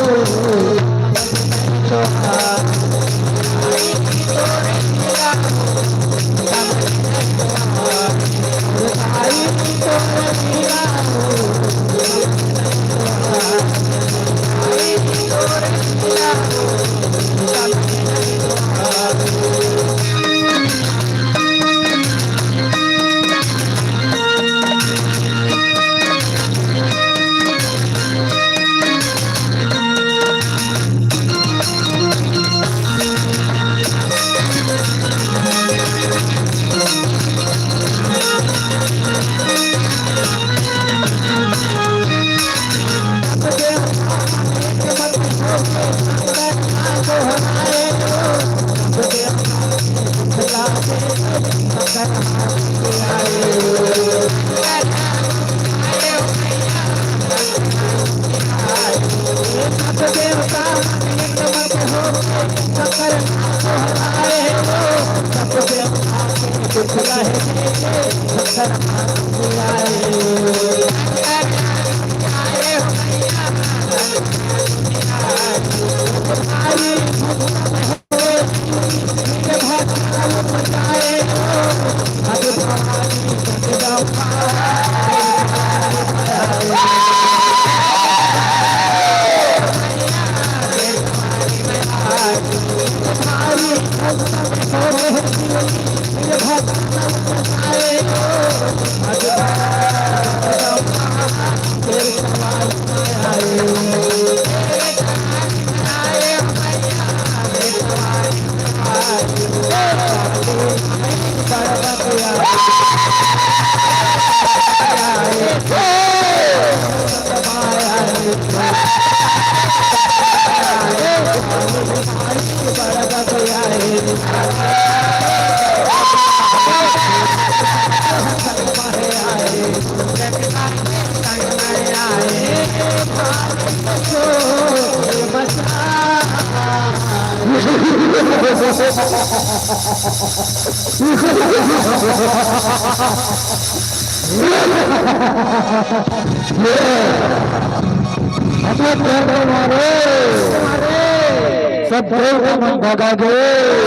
सब देवता मन भगा गे।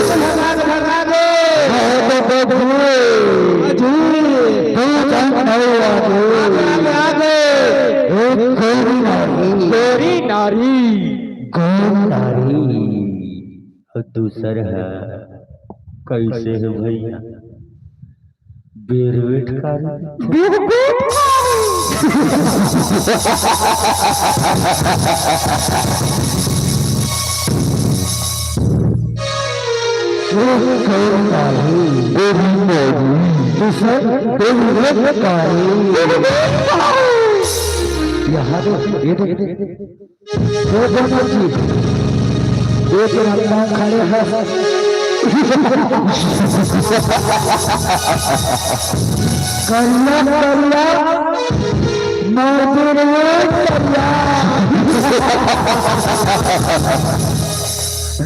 भगा गे, भगा गे। बहुत बहुत धुए। धुए। दू झन नौ आगे। आगे, आगे, आगे। एक गोरी नारी। गोरी नारी। गोरी नारी। अउ दूसर ह कैसे हे भैया? बेरवेट कारी। बेरवेट कारी। एक कौन काहे? तेरी मौली। दूसरा, तेरी रंग काहे? यहाँ दे, ये दे, ये दे। वो दोनों जी, एक रंग खड़े हैं। करिया, करिया, मजदूर करिया।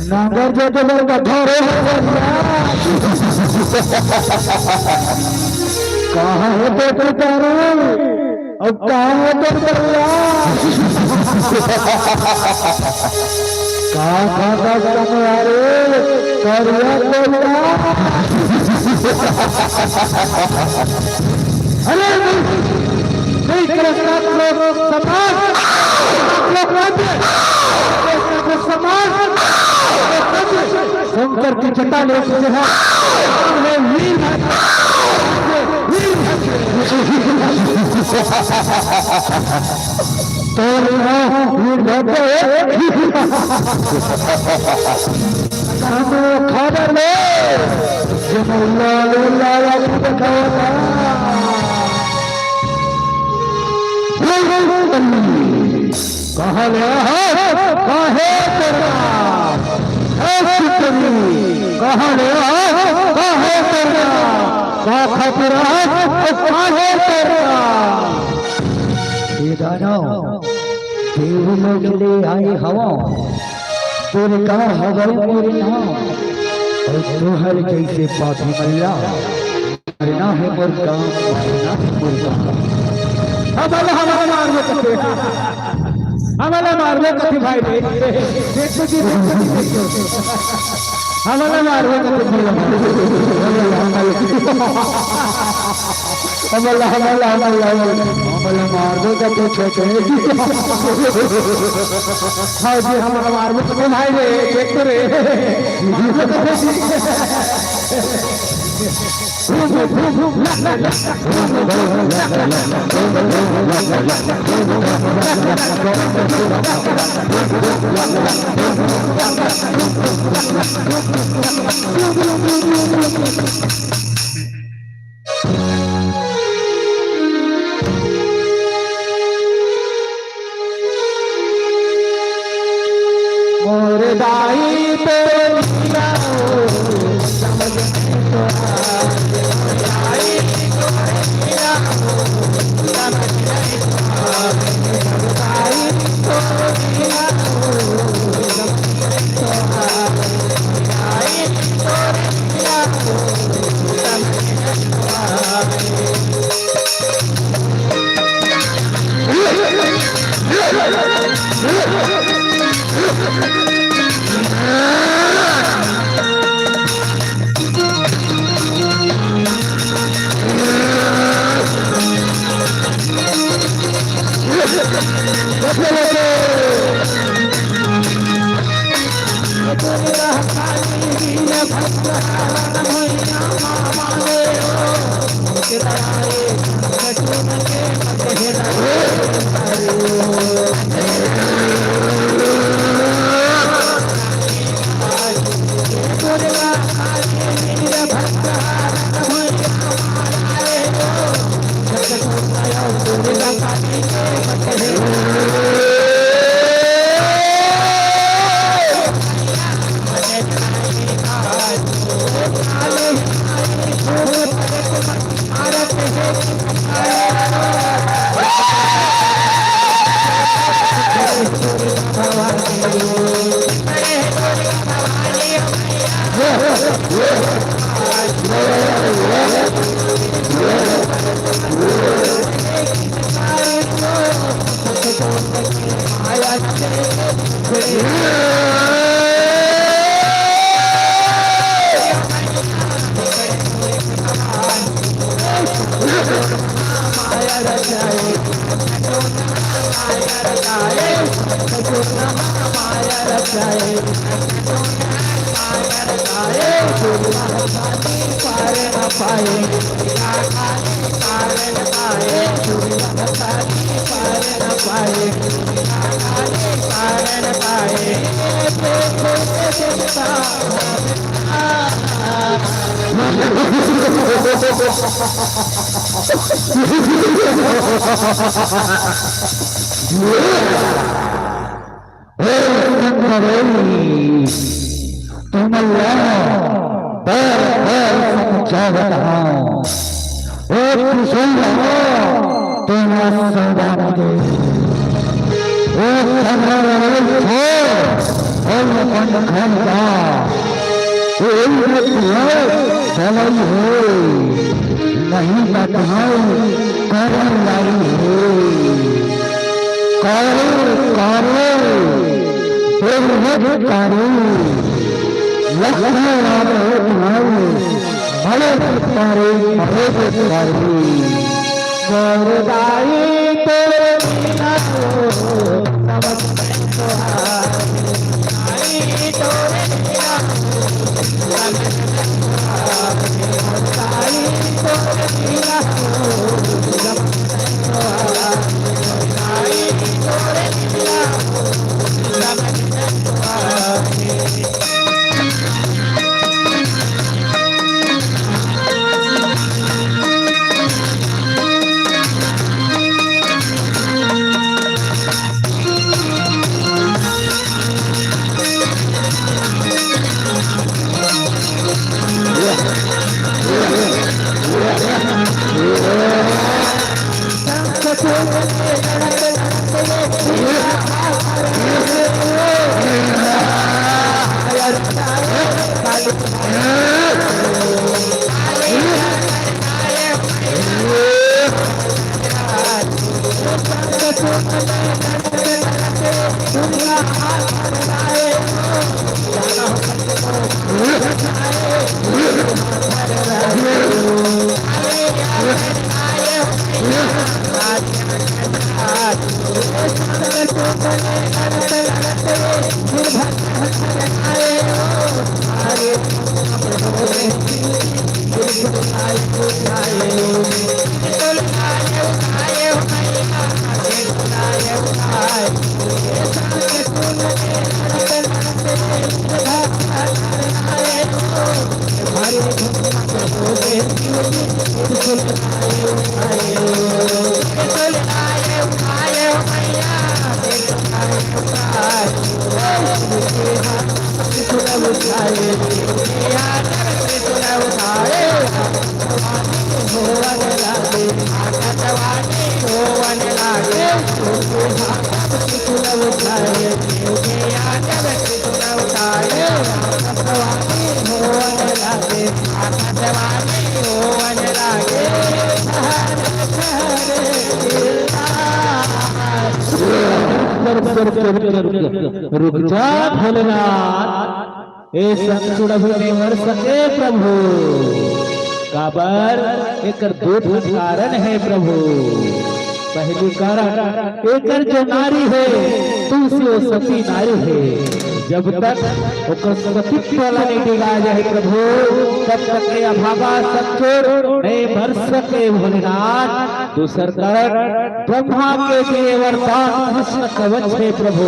नांगर जोते बर गड्ढा रे करिया। कहाँ है तो दारू? अब कहाँ है तो करिया? कहाँ खाता कमवारे? करिया करिया। अरे नहीं, नहीं करता तो समाज, तो राज्य, तो समाज, तो राज्य। शंकर की जटा ले उठे हैं, वीर है, वीर है। तो वीर है। हम खबर ले, जब लाल लाल दिखावा। कहाँ ले आए हो? काहे करना? ए सुंदरी, कहाँ ले आए हो? काहे करना? का खातिर आए हो? काहे करना? हे दानव, देवलोक ले आए हवं, तोर का हवय मोर नाम? अउ तोहर जइसे पापी मन ला मारना हे मोर काम, मारना हे मोर काम। हमला, हमला मारबो कथे, हमला मारबो कथे भाई रे। देखो जी, देखो जी, देखो। हमला मारबो कथे भाई। हमला, हमला, हमला, हमला मारबो कथे छोटे। हाँ जी, हमला मारबो कथे भाई रे, देख तो रे। मोर दाई तो निया हो, समझ में तो आ, दाई तो निया हो, समझ में तो आ, दाई तो निया हो, समझ में तो आ, दाई तो निया हो, समझ में तो आ। हे शंकरी, तुमन ला बार-बार समझावत हंव, ओ त्रिशूल ला तेला सौदा नइ दे। ओ खंडहर ला छोड़, ओ अपन घर जा। ओ इंद्र के भलाई हे, नहीं त भाई करन लाई हे। कारे, कारे, दुर्गत कारे, लखन राम हे तुम्हारे, बड़े कारे, बड़े कारे। वरदाई तोरे बिना हो, समझ नहीं तो आए। रुक, रुक, रुक, रुक, रुक जा भोलेनाथ। ए शंखचूड़ अभी नइ मर सके प्रभु, काबर एकर दू ठन कारण हे प्रभु। पहिली कारण, एकर जो नारी हे, तुलसी वो सती नारी हे। जब तक ओकर सतीत्व ला नइ डिगा जाही प्रभु, तब तक ए अभागा शंखचूड़ नइ मर सके भोलेनाथ। दूसर कारण, ब्रह्मा के दिए वरदान कृष्ण कवच हे प्रभु।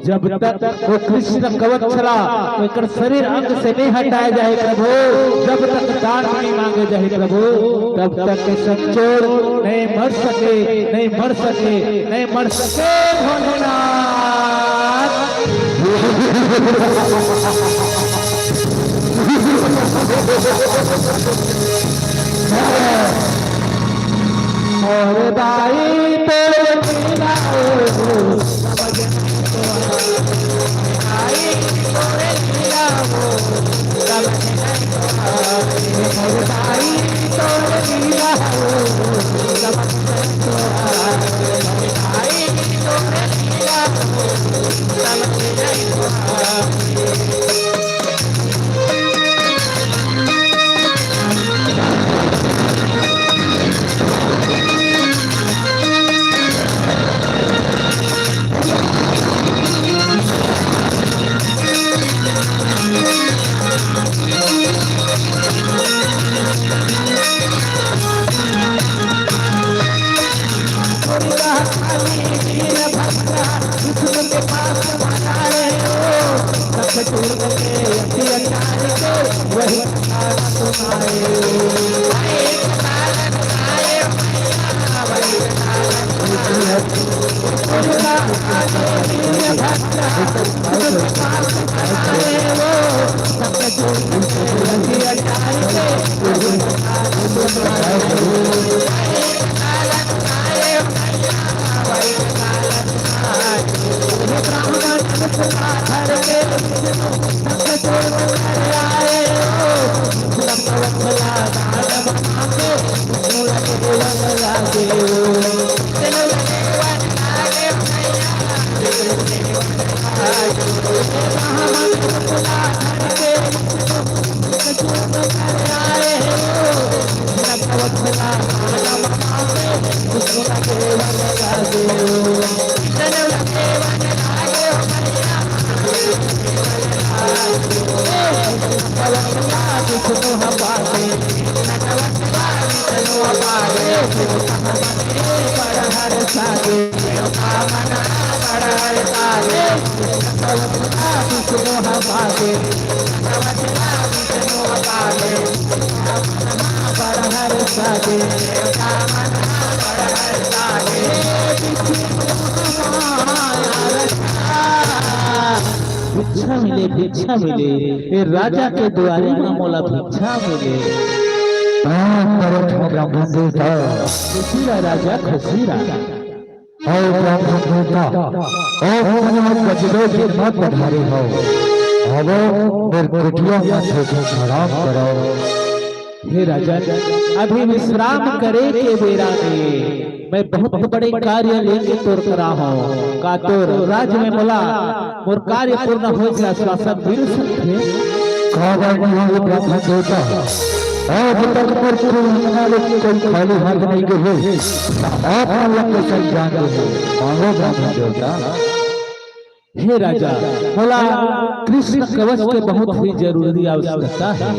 जब तक वो कृष्ण कवच ला एकर शरीर अंग से नइ हटाए जाए प्रभु, जब तक दान नइ मांगे जाए प्रभु, तब तक शंखचूड़ नइ मर सके, नइ मर सके, नइ मर सके भोलेनाथ। मोर दाई तोर बिना ओ, समझ नहीं तो आए। दाई तोर बिना ओ, समझ नहीं तो आए। मोर दाई तोर बिना ओ, समझ नहीं तो आए। दाई तोर बिना ओ, समझ नहीं तो आए। भिक्षा मिले, भिक्षा मिले, ए राजा के दुआरी म मोला भिक्षा मिले। पाँव परत हँव ब्राह्मण देवता। खुशी रह राजा, खुशी रह। हव ब्राह्मण देवता, अब मोला गजबे दिन म पधारे हव। आवव, मोर कुटिया म थोकन आराम करव। हे राजन, अभी विश्राम करे के बेरा नइ ए। मैं बहुत बड़े कार्य लेके तोर करा हँव। का तोर राज म मोला मोर कार्य पूर्ण होय के आश्वासन मिल सकथे? का बात हे ब्राह्मण देवता? आज तक मोर कुल अंगना ले कोई खाली हाथ नइ गे हे। आप मन ला कइसे जान देहूँ? मांगव ब्राह्मण देवता। हे राजा, मोला कृष्ण कवच के बहुत ही जरूरी आवश्यकता हे।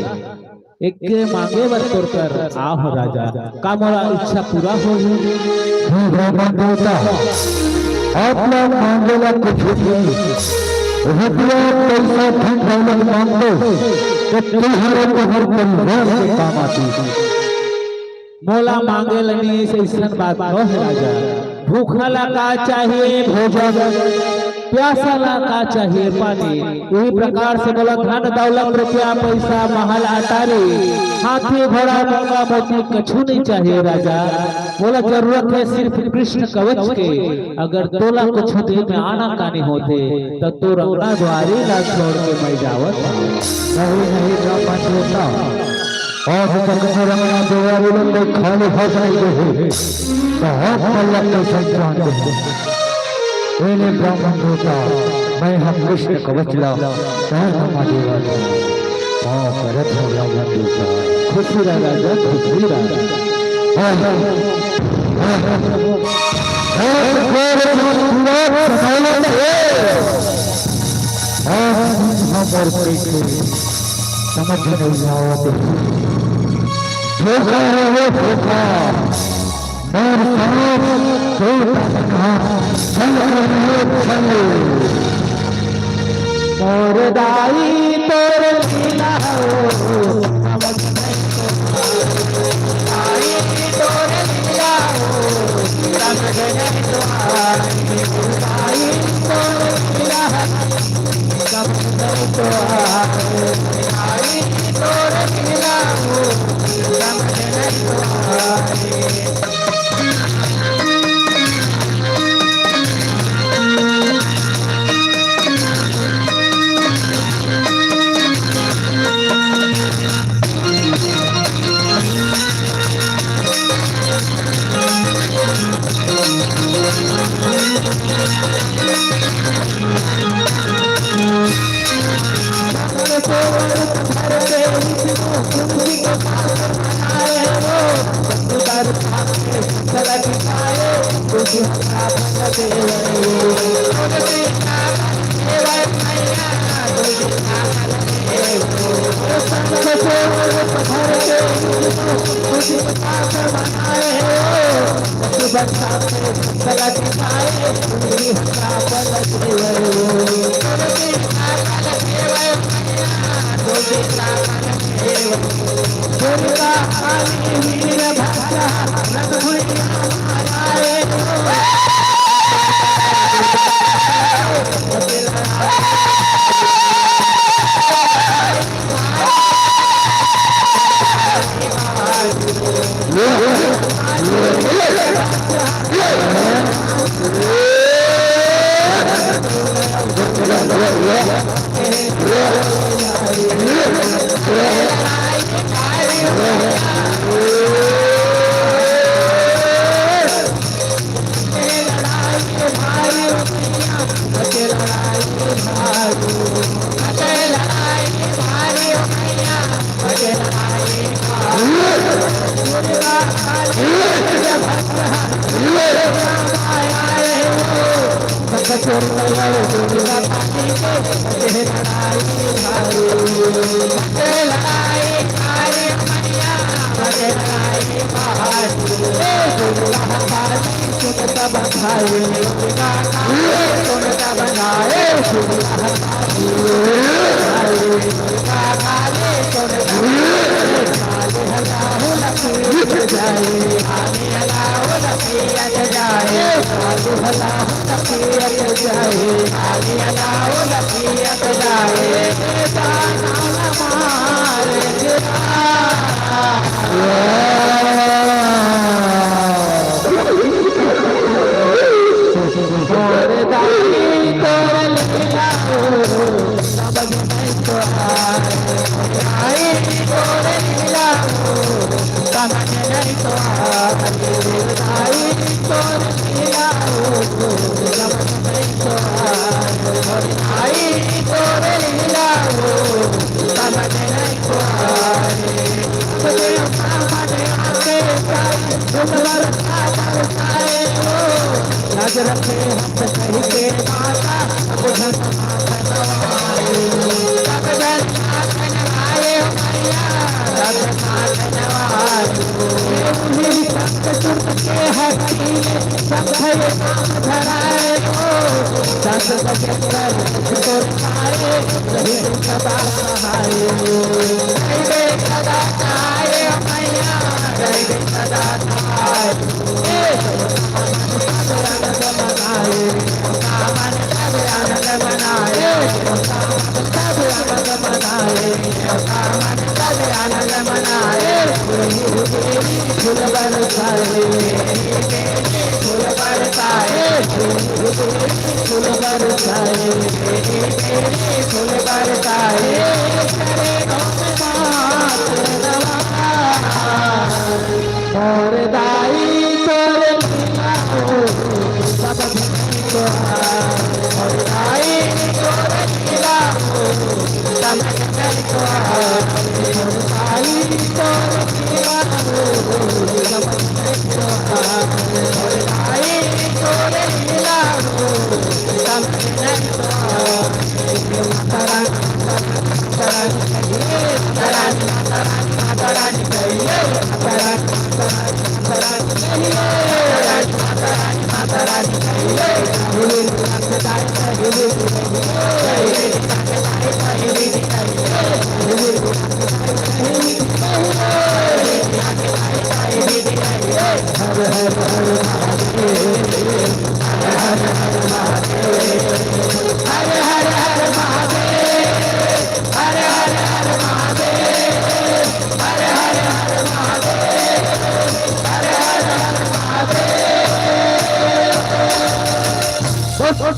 एके मांगे बर तोर कर आए हँव राजा, का मोर इच्छा पूरा होही? हे ब्राह्मण देवता, आप ला मांगे ला कुछु नइ, रुपया, पइसा, धन दौलत मांगबे, त तुँहर अउ तुँहर परिवार के काम आही। मोला मांगे ला नइ हे, अइसन बात नोहे राजा। भूखा ला का चाही भोजन, प्यासा ला का चाही पानी, उही प्रकार से मोला धन दौलत, रुपया पइसा, महल अटारी, हाथी घोड़ा, मूंगा मोती कछु नइ चाही राजा। मोला जरूरत हे सिर्फ कृष्ण कवच के। अगर तोला कुछु दिन म आनाकानी होथे, त तोर अंगना दुआरी ला छोड़ के मैं जावत हँव। नहीं, नहीं, ब्राह्मण देवता, आज तक मोर अंगना दुआरी ला कोई खाली हाथ नइ गे हे, त आप मन ला कइसे जान देहूँ? ए ले ब्राह्मण देवता, मैं ह कृष्ण कवच ला तोर बर देवत हँव। पाँव परत हँव ब्राह्मण देवता। खुशी रह राजा, खुशी रह। हमर कइसे समझ नइ आवत हे। धोखा हे वो धोखा। मोर साथ तोर साथ चल रहे चल। मोर दाई तोर लीला हो, समझ नहीं तो आई। दाई तोर लीला हो, समझ नहीं तो आई। दाई तोर लीला हो, समझ नहीं तो आई। दाई तोर लीला हो, समझ नहीं तो आई।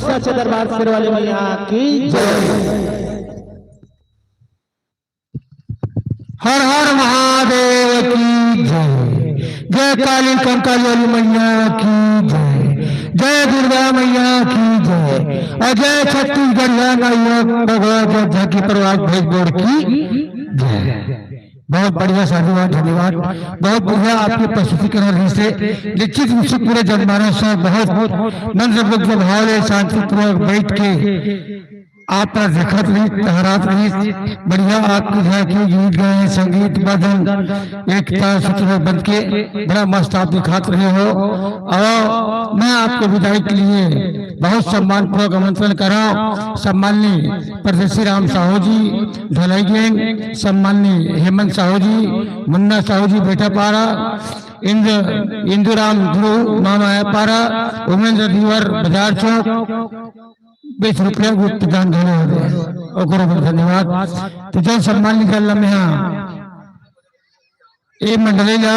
सच्चे दरबार शेर वाली मैया की जय। हर हर महादेव की जय। जय काली कंकाली वाली मैया की जय। जय दुर्गा मैया की जय। और जय छत्तीसगढ़िया मैया भगवत जय झांकी प्रभात भैंस बोर्ड की जय। बहुत बढ़िया, साधुवाद, धन्यवाद। बहुत बढ़िया आपकी प्रस्तुतिकरण रहिसे। निश्चित रूप से पूरे जनमानस ह बहुत मन से भक्ति भाव ले शांतिपूर्वक बैठ के आप देखत रही, टहरात रही, बढ़िया आपकी झांकी, गीत गाए, संगीत, भजन, एकता सूत्र बन के बड़ा मस्त आप दिखात रहे हो। और मैं आपके विदाई के लिए बहुत सम्मान पूर्वक आमंत्रण करा, सम्माननीय परदेसी राम साहू जी, धलाई गैंग, सम्माननीय हेमंत साहू जी, मुन्ना साहू जी, बेटापारा, इंद्र, इंदुराम गुरु, मामायापारा, उमेंद्र धीवर, बाजार चौक, बीस रुपया गुप्त दान घलो हवे, ओकरो बर धन्यवाद। तो जय सम्मान निकल लम्हे हाँ। ए मंडली ला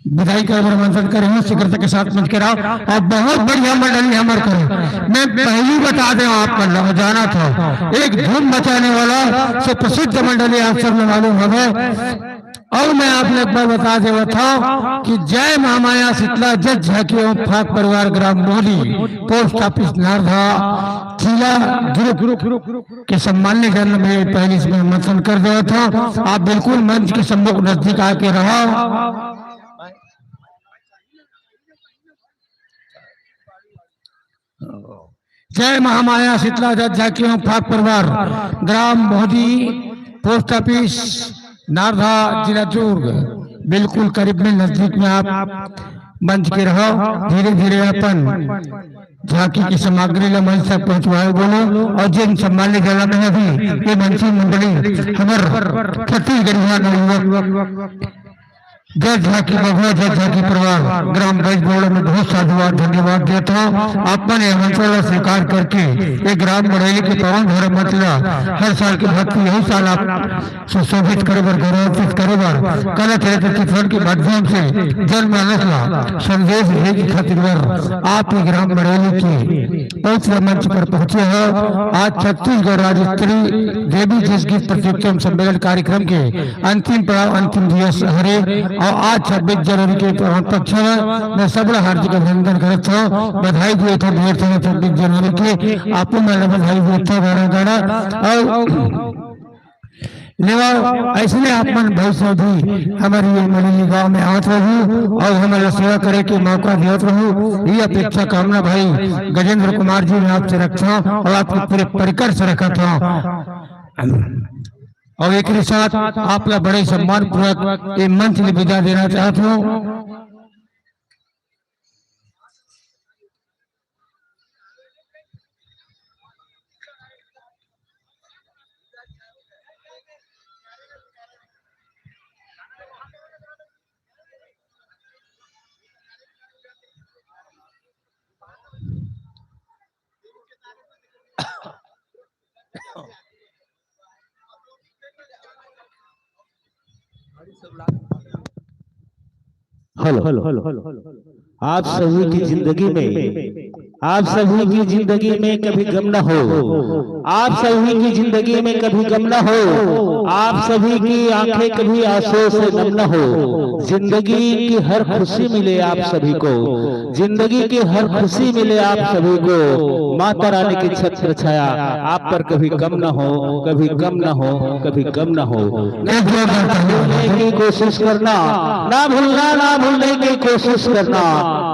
विदाई करे बर आमंत्रण करे हूँ, शीघ्रता के साथ मंच के रहो। और बहुत बढ़िया मंडली हमर करे, मैं पहली बता दे आप मन ला, जाना था, एक धूम मचाने वाला सुप्रसिद्ध मंडली आप सब ला मालूम हवे। और मैं आपने एक बार बता देवत हूँ कि जय महामाया शीतला जस झांकी एवं फाग परिवार ग्राम मोहली, पोस्ट ऑफिस नारधा, जिला दुर्ग के सम्मान्य जन में पहले से मैं आमंत्रण कर देवत हूँ। आप बिल्कुल मंच के सम्मुख नजदीक आके रहो। जय महामाया शीतला जस झांकी एवं फाग परिवार, ग्राम मोहदी, पोस्ट ऑफिस नारधा, जिला दुर्ग, बिल्कुल करीब में, नजदीक में आप मंच के रहो। धीरे धीरे अपन झांकी की सामग्री ला मंच तक पहुंचवाए बोलो। और जिन सम्मानित जगह में अभी ये मंची मंडली हमर छत्तीसगढ़िया नवयुवक जस झांकी मघवा, जस झांकी परिवार, ग्राम बैजबोड़ा में बहुत साधुवाद, धन्यवाद देता हूँ। आप मन ये आमंत्रण ला स्वीकार करके ये ग्राम बड़ेली के पावन धर्म मंच ला हर साल की भांति यही साल आप सुशोभित करे बर, गौरवान्वित करे बर, कला चरित्र चित्रण के माध्यम से जनमानस ला संदेश भेजे खातिर बर आप ये ग्राम बड़ेली के पवित्र मंच पर पहुंचे हो। आज छत्तीसगढ़ राज्य स्तरीय देवी जस गीत प्रतियोगिता एवं सम्मेलन कार्यक्रम के अंतिम पड़ाव, अंतिम दिवस हरे और आज छब्बीस जनवरी के पावन पक्ष में मैं सबला हार्दिक अभिनंदन करत हूँ, बधाई देत हूँ ढेर सारा छब्बीस जनवरी के। आपो मन ला बधाई देत हूँ गाड़ा गाड़ा। और लेवा ऐसने आप मन भविष्य में भी हमर ये मड़ेली गांव में आवत रहू और हमन ला सेवा करे के मौका देवत रहू, ये अपेक्षा कामना भाई गजेंद्र कुमार जी मैं आपसे रखता हूँ और आपके पूरे परिकर से रखत हूँ। और एक साथ आप ला बड़े सम्मान पूर्वक ये मंच में विदा देना चाहता हूँ। Hello, hello, hello, hello. आप सभी की जिंदगी में, आप सभी की जिंदगी में कभी गम न हो, आप सभी की जिंदगी में कभी गम न हो, आप सभी की आंखें कभी आंसुओं से नम न हो। जिंदगी की हर खुशी मिले आप सभी को, जिंदगी की हर खुशी मिले आप सभी को। माता रानी की छत्र छाया आप पर कभी कम न हो, कभी कम न हो, कभी कम न हो। ना भूलने की कोशिश करना, ना भूलना, ना भूलने की कोशिश करना।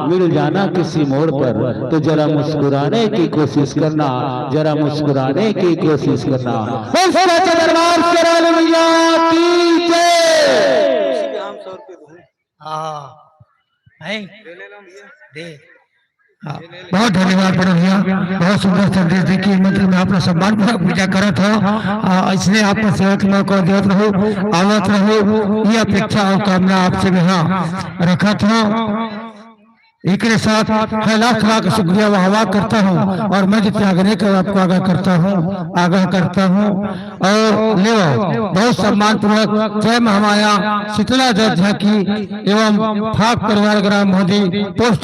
मिल जाना किसी मोड़ पर तो जरा मुस्कुराने की कोशिश करना, जरा मुस्कुराने की कोशिश करना। बस सच्चे दरबार शेरावाली मैया की जय। हाँ, है? दे। हाँ, बहुत धन्यवाद बड़े भैया, बहुत सुंदर संदेश दे के मंत्र में आपला सम्मान पूरा पूजा करत हो। आ, इसलिए आप सेवा के मौका देवत रहू, आवत रहू, ये अपेक्षा और कामना आपसे भी हाँ रखत हो। एकरे साथ मैं लाख लाख शुक्रिया वाह वाह करता हूँ और मैं जितने आग्रह कर आपको आगाह करता हूँ, आगाह करता हूँ। और लेवा बहुत सम्मान पूर्वक जय महामाया शीतला जस झांकी एवं फाग परिवार ग्राम मोहदी पोस्ट